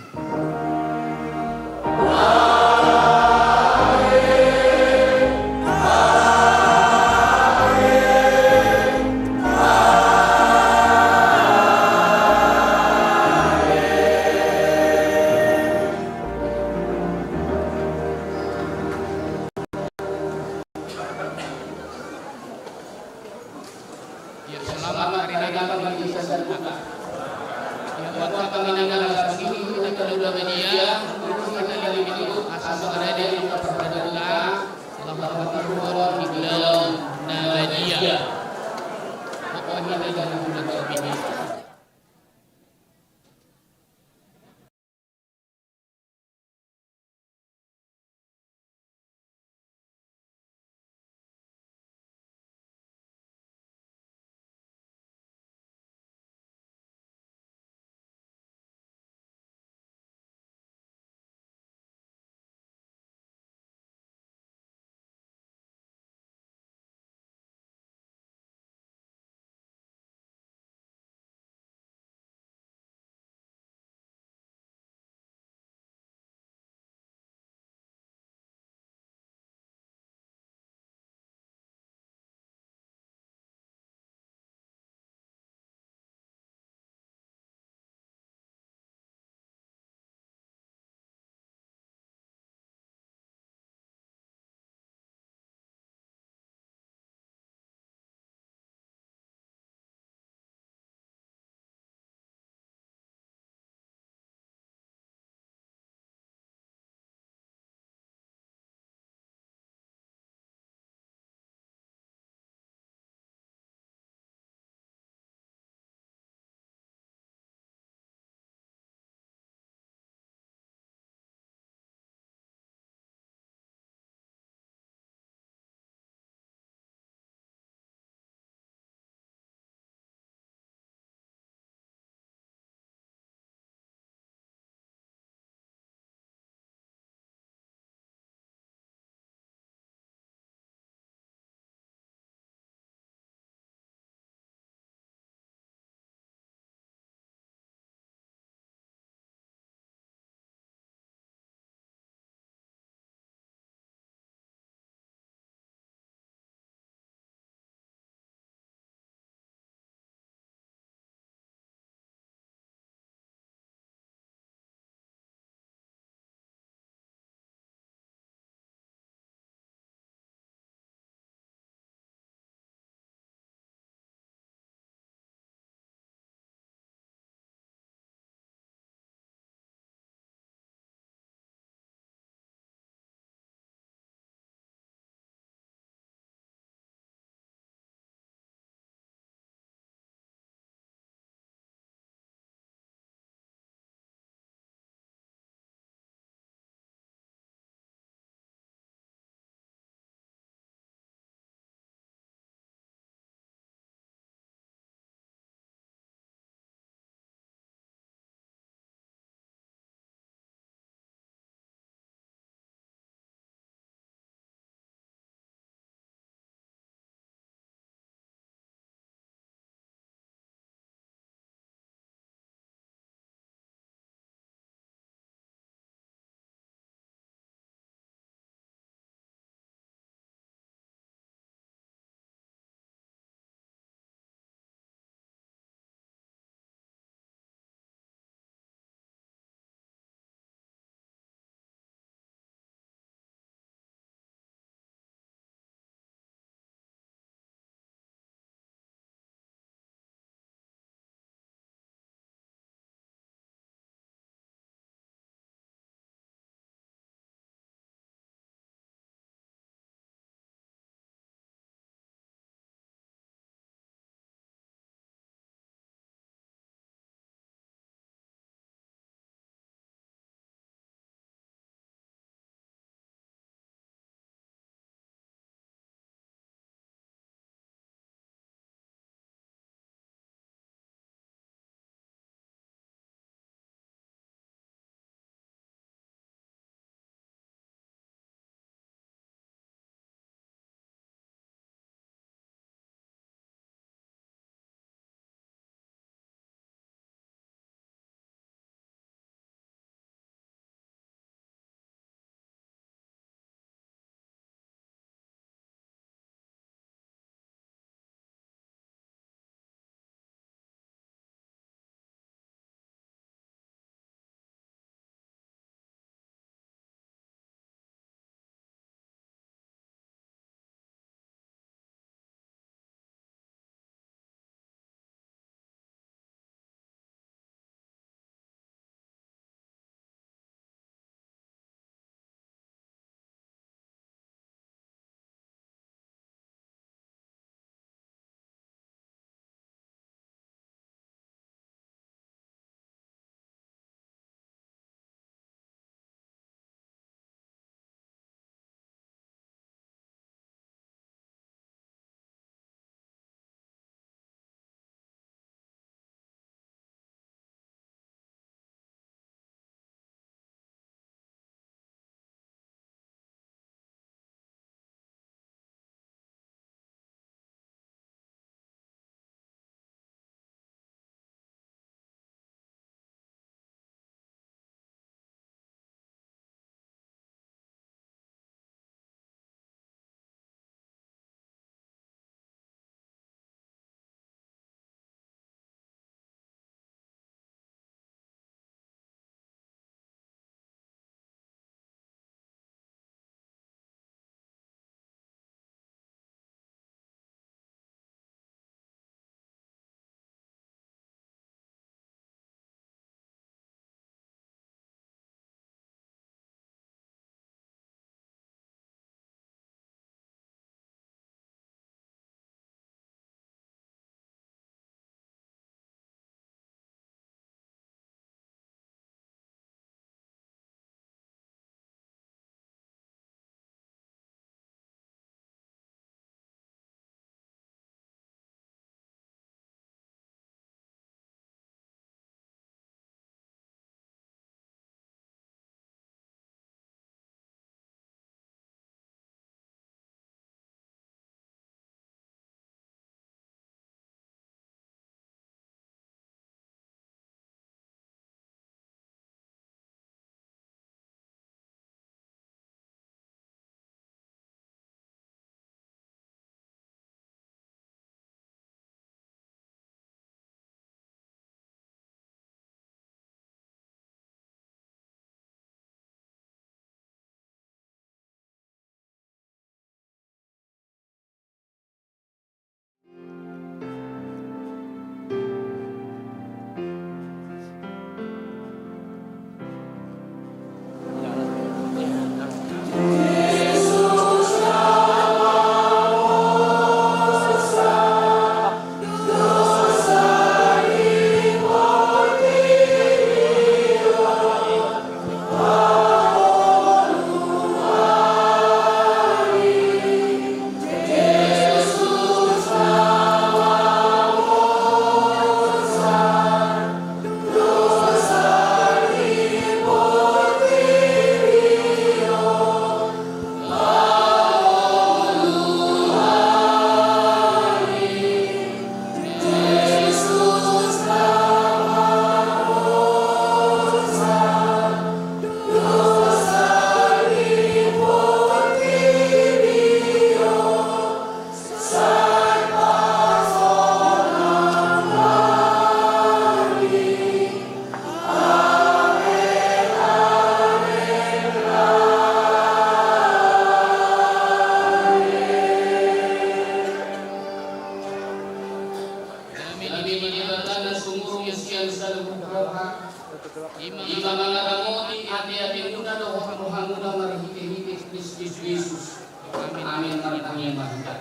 Ima mangaramoti ateatemuna dohot rohamuna marhitehite Kristus Jesus. Amin. Martangiang ma hita.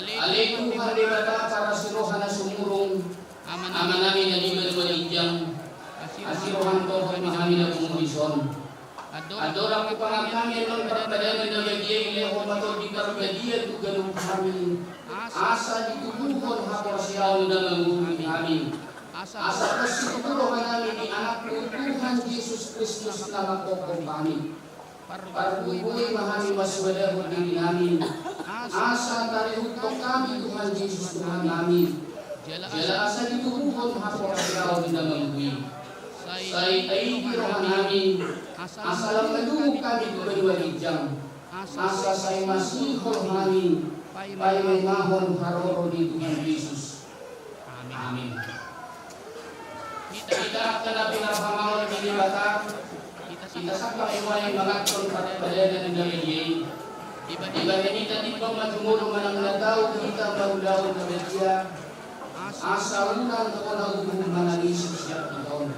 Ale Tuhan Debata parasi roha na sumurung, Amanami na di banua ginjang, asi roham dohot ma hami na pungu dison. Andorang hupangan hami annon parpadanan na badia i, lehon ma Tondi Parbadia tu ganup hami, asa ditubuhon haporseaon na mangolu di hami. Asa pos situtu rohanami di Anakmu Tuhan Jesus Kristus na manghophop hami. Parbue ma hami masuadahon dirinami, asa tarihuthon hami Tuhan Jesus Tuhannami, jala asa ditubuhon haporseaon na mangolu i. Sai taidi rohanami, asa lam madungka hami tu banua ginjang, asa sai masihol hami paima-imahon haroro ni Tuhan Jesus. Amin. Hita angka na pinarhamaol ni Debata, hita sangkap nuaeng manganhon parpadanan na badia i. Dibahen hita timbang ma jumolo manang na tau hita mangulahon na badia, asa unang hona uhum manangisi siap hita on.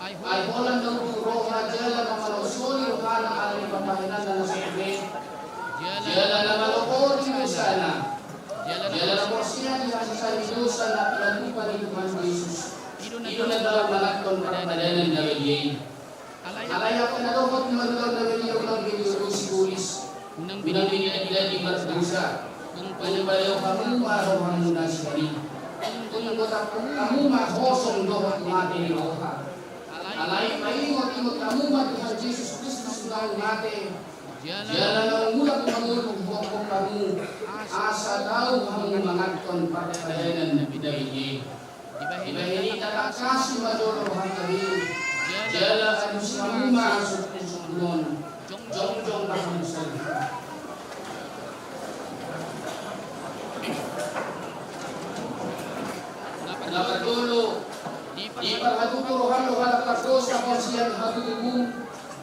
Ai holan na udur roha jala na manongkoli rohana ala ni pambahenanna na so tumep, jala na manongkoli dosana, jala na porsea di hasesaan ni dosa na pinatupa ni Tuhan Jesus, i do na laho manganhon parpadanan na badia i. Alai angka na dohot mangulahon na badia unang be diodosi bolis, unang be dilati-lati mardosa. Tung paleoleho hamu ma rohamuna sian i. Tung gotap hamu ma hosom dohot mate ni roha. Alai paingot-ingot hamu ma Tuhan Jesus Kristus naung mate, jala naung mulak mangolu humophop hamu, asa tau hamu manganhon parpadanan na badia i. Dibahen hita tangkasi ma jolo rohanta be, jala alusi hamu ma sungkun-sungkunon. Jongjong ma hamu sahali. Na parjolo, diparhatutu roham do halak pardosa on sian habotubum,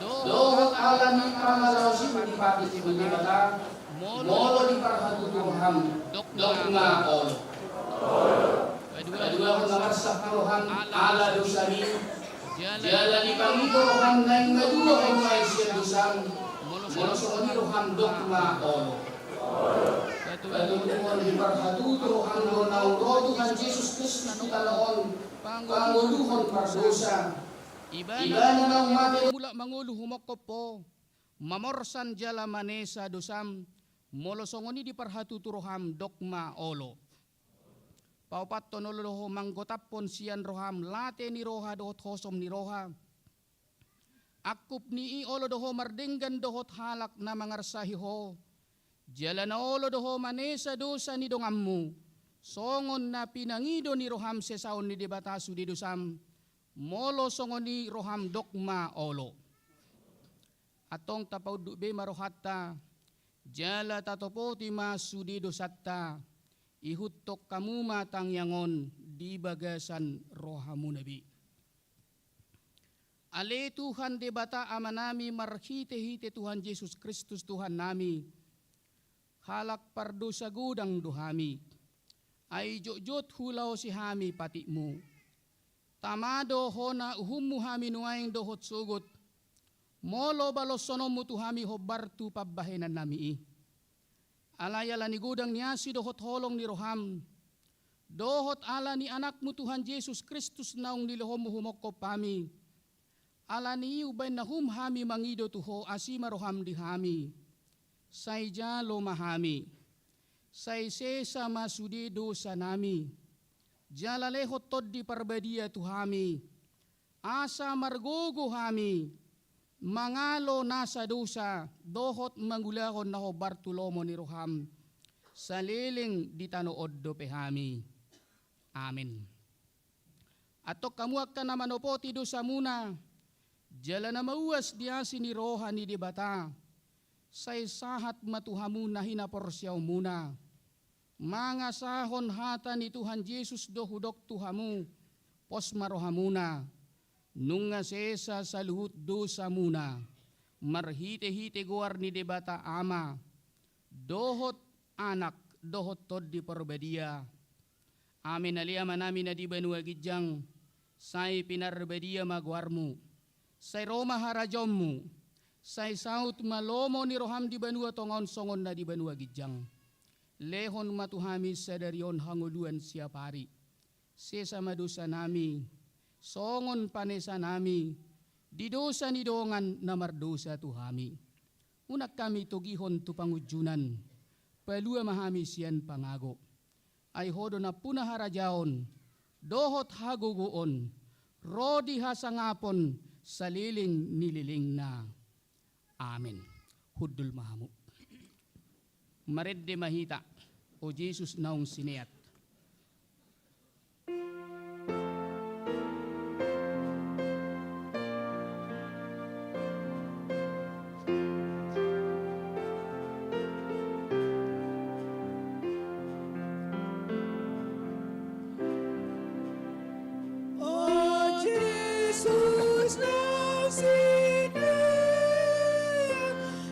dohot ala ni pangalaosim di patik ni Debata. Molo diparhatutu roham, dok ma olo. Paduahon ma marsak roham ala dosami, jala dipangido roham naeng madua ho nuaeng sian dosam. Molo songon i roham, dok ma olo. Patoluhon, diparhatutu roham do naung ro Tuhan Jesus Kristus tu tano on pangoluhon pardosa. Ibana naung mate, mulak mangolu humophop ho, mamorsan jala manesa dosam. Molo songon i diparhatutu roham, dok ma olo. Paopathon, olo do ho manggotaphon sian roham late ni roha dohot hosom ni roha. Angkup ni i, olo do ho mardenggan dohot halak na mangarsahi ho, jala na olo do ho manesa dosa ni donganmu, songon na pinangido ni roham sesaon ni Debata sude dosam. Molo songon i roham, dok ma olo. Antong tapaunduk be ma rohanta, jala tatopoti ma sude dosanta. Ihuthon hamu ma tangiang on di bagasan rohamuna be. Ale Tuhan Debata Amanami, marhite-hite Tuhan Jesus Kristus Tuhannami, halak pardosa godang do hami. Ai jotjot hulaosi hami patikmu. Tama do hona uhummu hami nuaeng dohot sogot, molo balosononmu tu hami hombar tu pambahenannami i. Alai ala ni godang ni asi dohot holong ni roham, dohot ala ni Anakmu Tuhan Jesus Kristus naung nilehonmu humophop hami, ala ni i umbahen na hum hami mangido tu ho, asi ma roham di hami. Sai jalo ma hami. Sai sesa ma sude dosanami. Jala lehon Tondi Parbadia tu hami, asa margogo hami mangalo nasa dosa dohot mangulahon na hombar tu lomo ni roham, saleleng di tano on dope hami. Amen. Antong hamu angka na manopoti dosamuna, jala na mauas di asi ni roha ni Debata, sai sahat ma tu hamu na hinaporseaonmuna. Mangasahon hata ni Tuhan Jesus do hudok tu hamu, pos ma rohamuna, nunga sesa saluhut dosamuna, marhite-hite goar ni Debata Ama, dohot Anak, dohot Tondi Parbadia. Amen. Ale Amanami na di banua ginjang, Sai pinarbadia ma goarmu, sai ro ma harajaonmu, sai saut ma lomo ni roham di banua tonga on songon na di banua ginjang. Lehon ma tu hami sadari on hangoluan siapari. Sesa ma dosanami, songon panesanami di dosa ni dongan na mardosa tu hami. Unang hami togihon tu pangunjunan, palua ma hami sian pangago. Ai Ho do nampuna harajaon, dohot hagogoon, ro di hasangapon saleleng ni lelengna. Amen. Hundul ma hamu. Marende ma hita, o Jesus naung sineat. O Jesus naung sineat,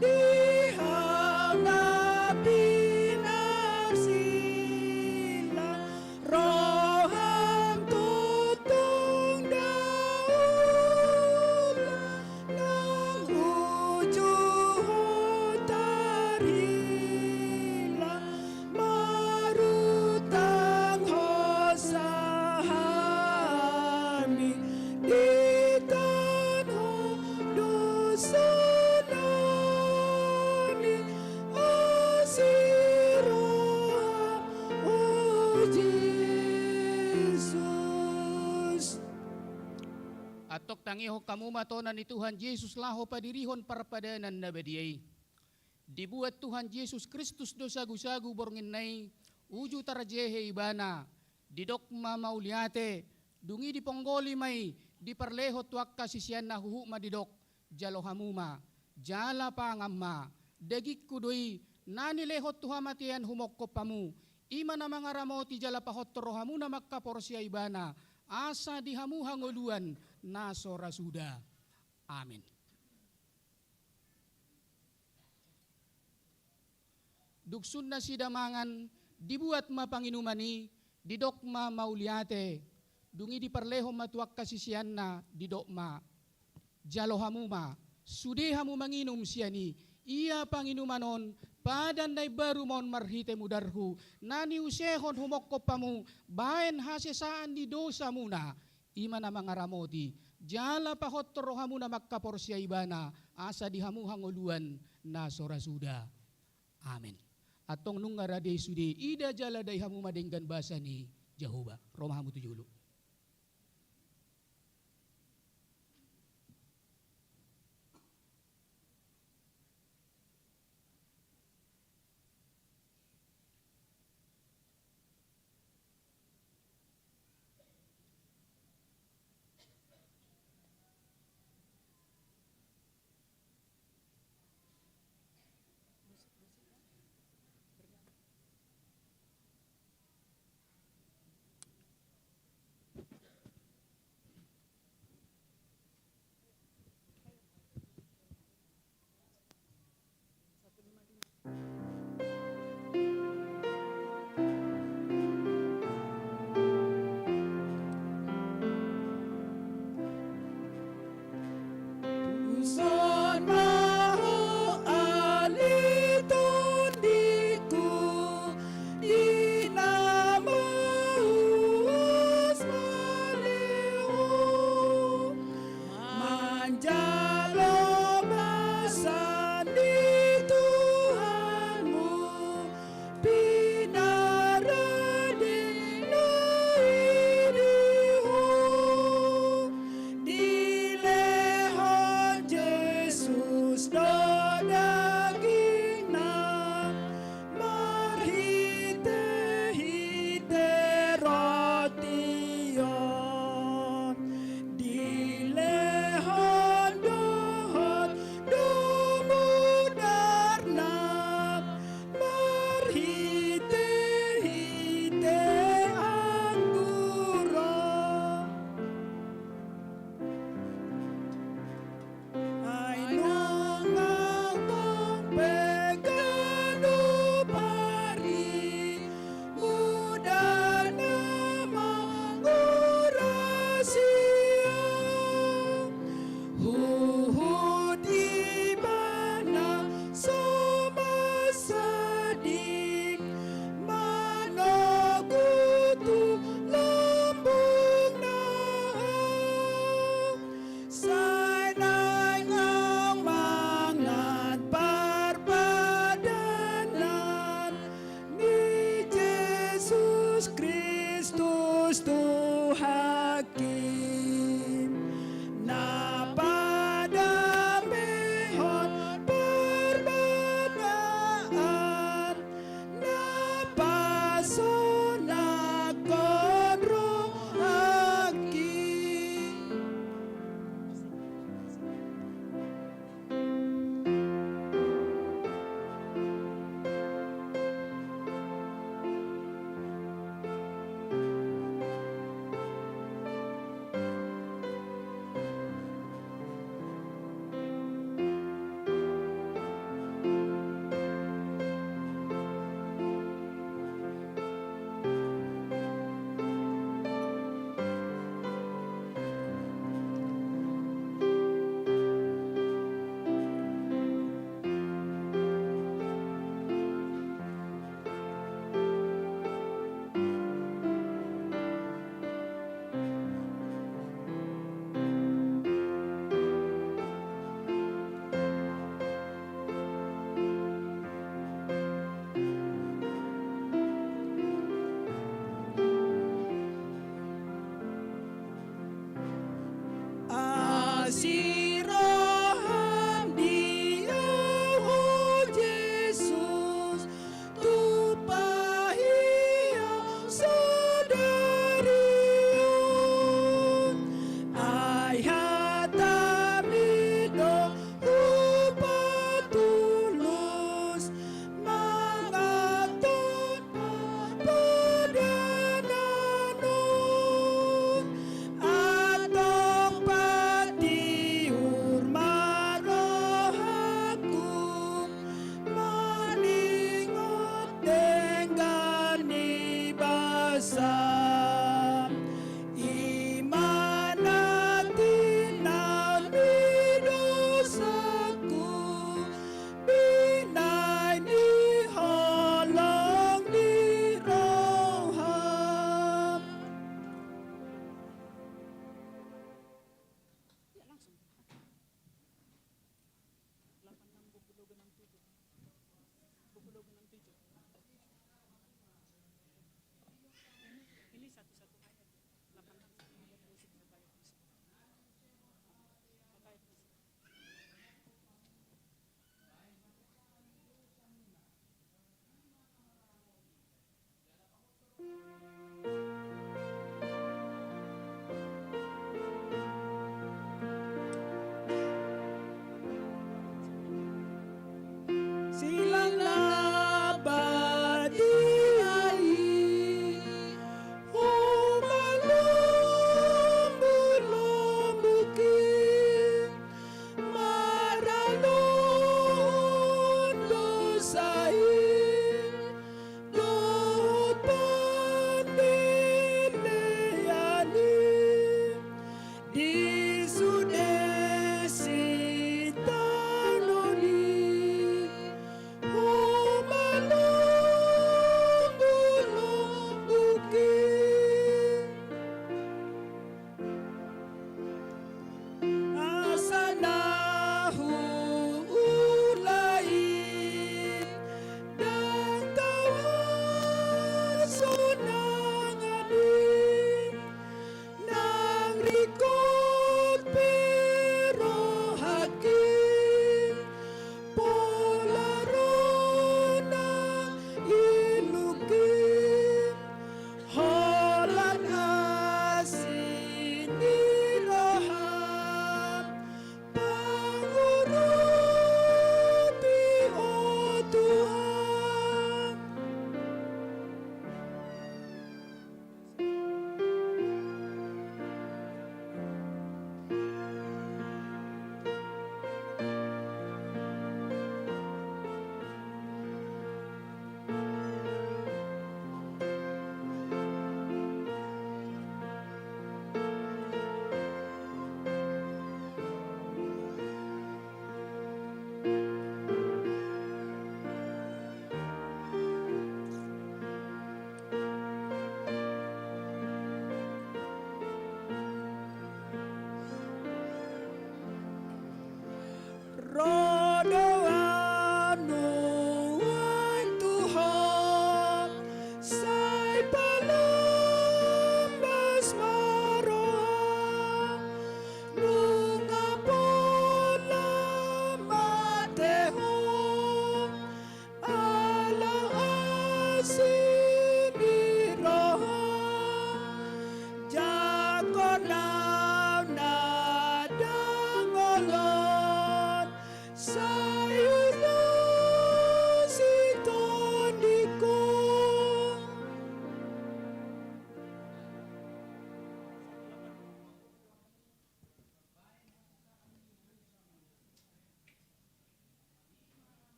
di hau na pinarsilang, roham tongtong daola, nang uju Ho tarhilang, marutang hosa hami, di tano dosa nami, asi roham, o Jesus. Antong tangihon hamu ma tona ni Tuhan Jesus laho padirihon parpadanan na badia i. Dibuat Tuhan Jesus Kristus do sagusagu bornginna i, uju tarjehe Ibana, didok ma mauliate, dung i diponggoli ma i, diparlehon tu angka siseanna, huhut ma didok: Jalo hamu ma, jala pangan ma, dagingku do i, na nilehon tu hamatean humongkop hamu, i ma na mangaramoti jala pahothon rohamuna mangkaporseai Ibana, asa di hamu hangoluan na so ra suda. Amen. Dung sun nasida mangan, dibuat ma panginuman i, didok ma mauliate, dung i diparlehon ma tu angka siseanna, didok ma: Jalo hamu ma, sude hamu manginum sian i, ia panginuman on padan na imbaru ma on marhite mudarhu, na niusehon humongkop hamu baen hasesaan ni dosamuna. I ma na mangaramoti jala pahothon rohamuna mangkaporseai Ibana, asa di hamu hangoluan na so ra suda. Amen. Antong nunga rade sude, ida jala dai hamu ma denggan basa ni Jahowa. Ro ma hamu tu jolo.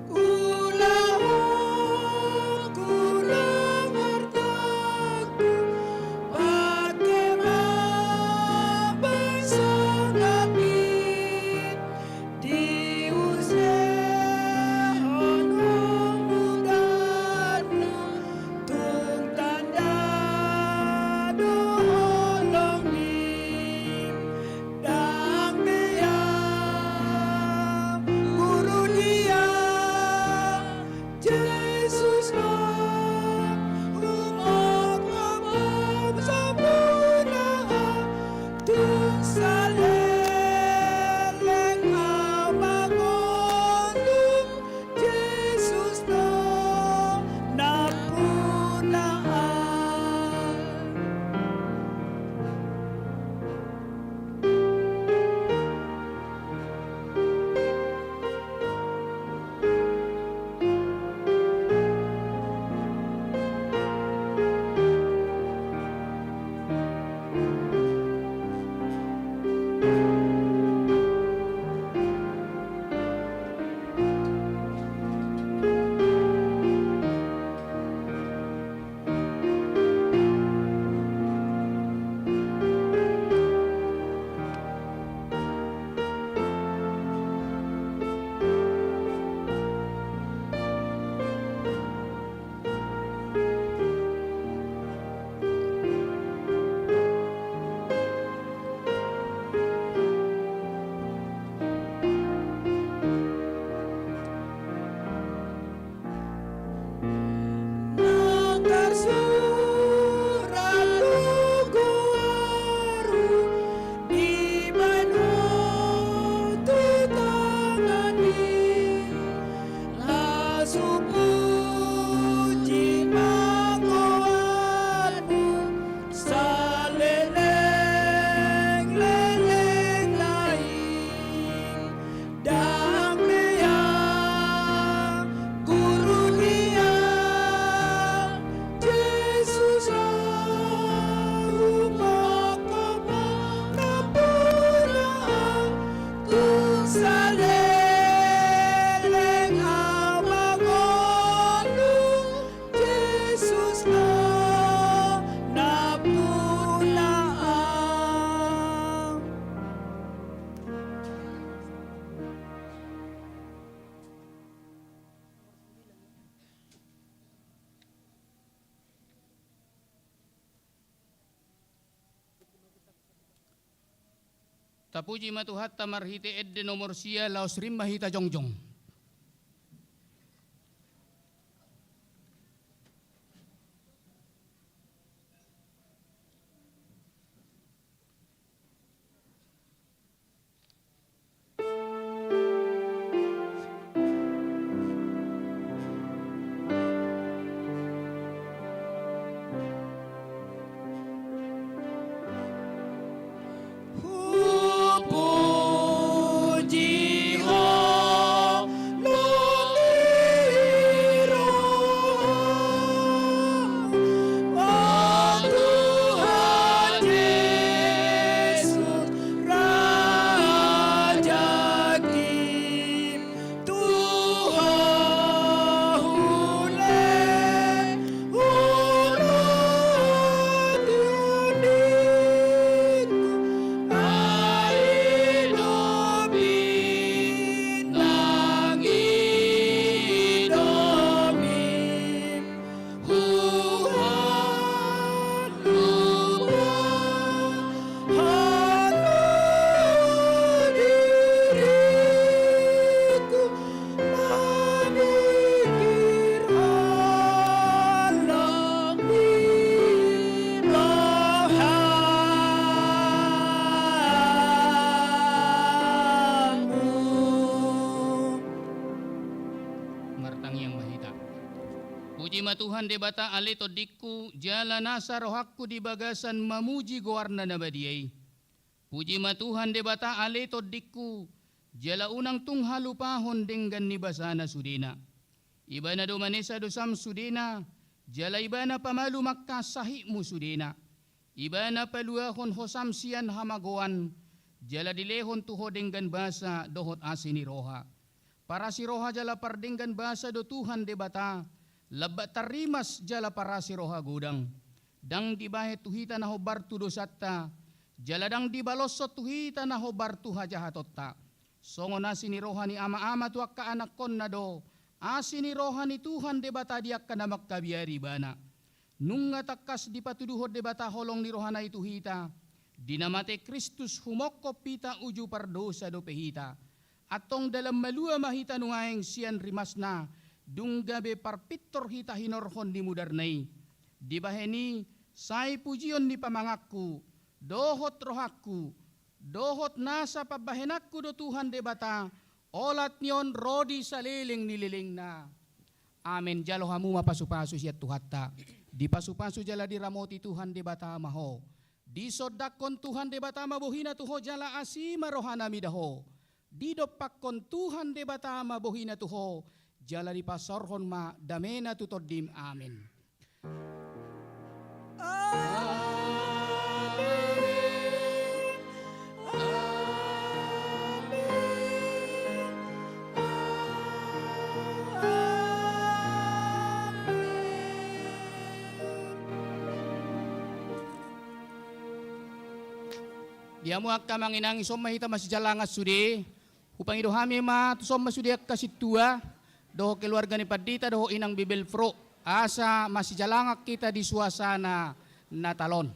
Ulahon, ulahon artangku, pake ma bangso nami, diusehon hamu danu, tung tanda do holong ni. Dang be ia guru dia, Jesus do, humophop sampuna, tung saleleng au mangolu, Jesus do nampuna. Na tarsurat tu goarhu di banua tu tangan i, las hupuji ma goarmu saleleng leleng nai. Dang be ia guru dia, Jesus do, humophop ma nampuna, tung saleleng au mangolu, Jesus do nampuna. Tapuji ma Tuhanta marhite ende nomor sia, laos rim ma hita jongjong. Hupuji Ho, Puji ma Tuhan Debata ale tondingku, jala nasa rohangku di bagasan mamuji goarna na badia i. Puji ma Tuhan Debata ale tondingku, jala unang tung halupahon denggan ni basana sudena. Ibana do manesa dosam sudena, jala ibana pamalum angka sahitmu sudena. Ibana paluahon hosam sian hamagoan, jala dilehon tu ho denggan basa dohot asi ni roha. Parasi roha jala pardenggan basa do Tuhan Debata, lambak tarrimas jala parasi roha godang. Ndang dibahen tu hita na hombar tu dosanta, jala ndang dibaloshon tu hita na hombar tu hajahatonta. Songon asi ni roha ni ama-ama tu angka anakkonna do asi ni roha ni Tuhan Debata di angka na mangkabiari ibana. Nunga tangkas dipatuduhon Debata holong ni rohana i tu hita, di na mate Kristus humongkop hita uju pardosa dope hita. Antong dalan malua ma hita nuaeng sian rimasna, dung gabe parpintor hita hinorhon ni mudarna i. Dibahen i, sai pujion ni pamanganku, dohot rohangku, dohot nasa pambahenanku do Tuhan Debata, olat ni on ro di saleleng ni lelengna. Amen. Jalo hamu ma pasupasu sian Tuhanta. Dipasupasu jala diramoti Tuhan Debata ma ho. Disondangkon Tuhan Debata ma bohina tu ho jala asi ma rohana mida ho. Didompakkon Tuhan Debata ma bohina tu ho, jala dipasaorhon ma damena tu tondim. Amen. Amen. Amen. Amen. Di hamu angka amang inang, dison ma hita masijalangan sude. Hupangido hami ma tuson ma sude angka sintua dohot keluarga ni pandita dohot inang Bibel Pro, asa masijalangan hita di suasana Natal on.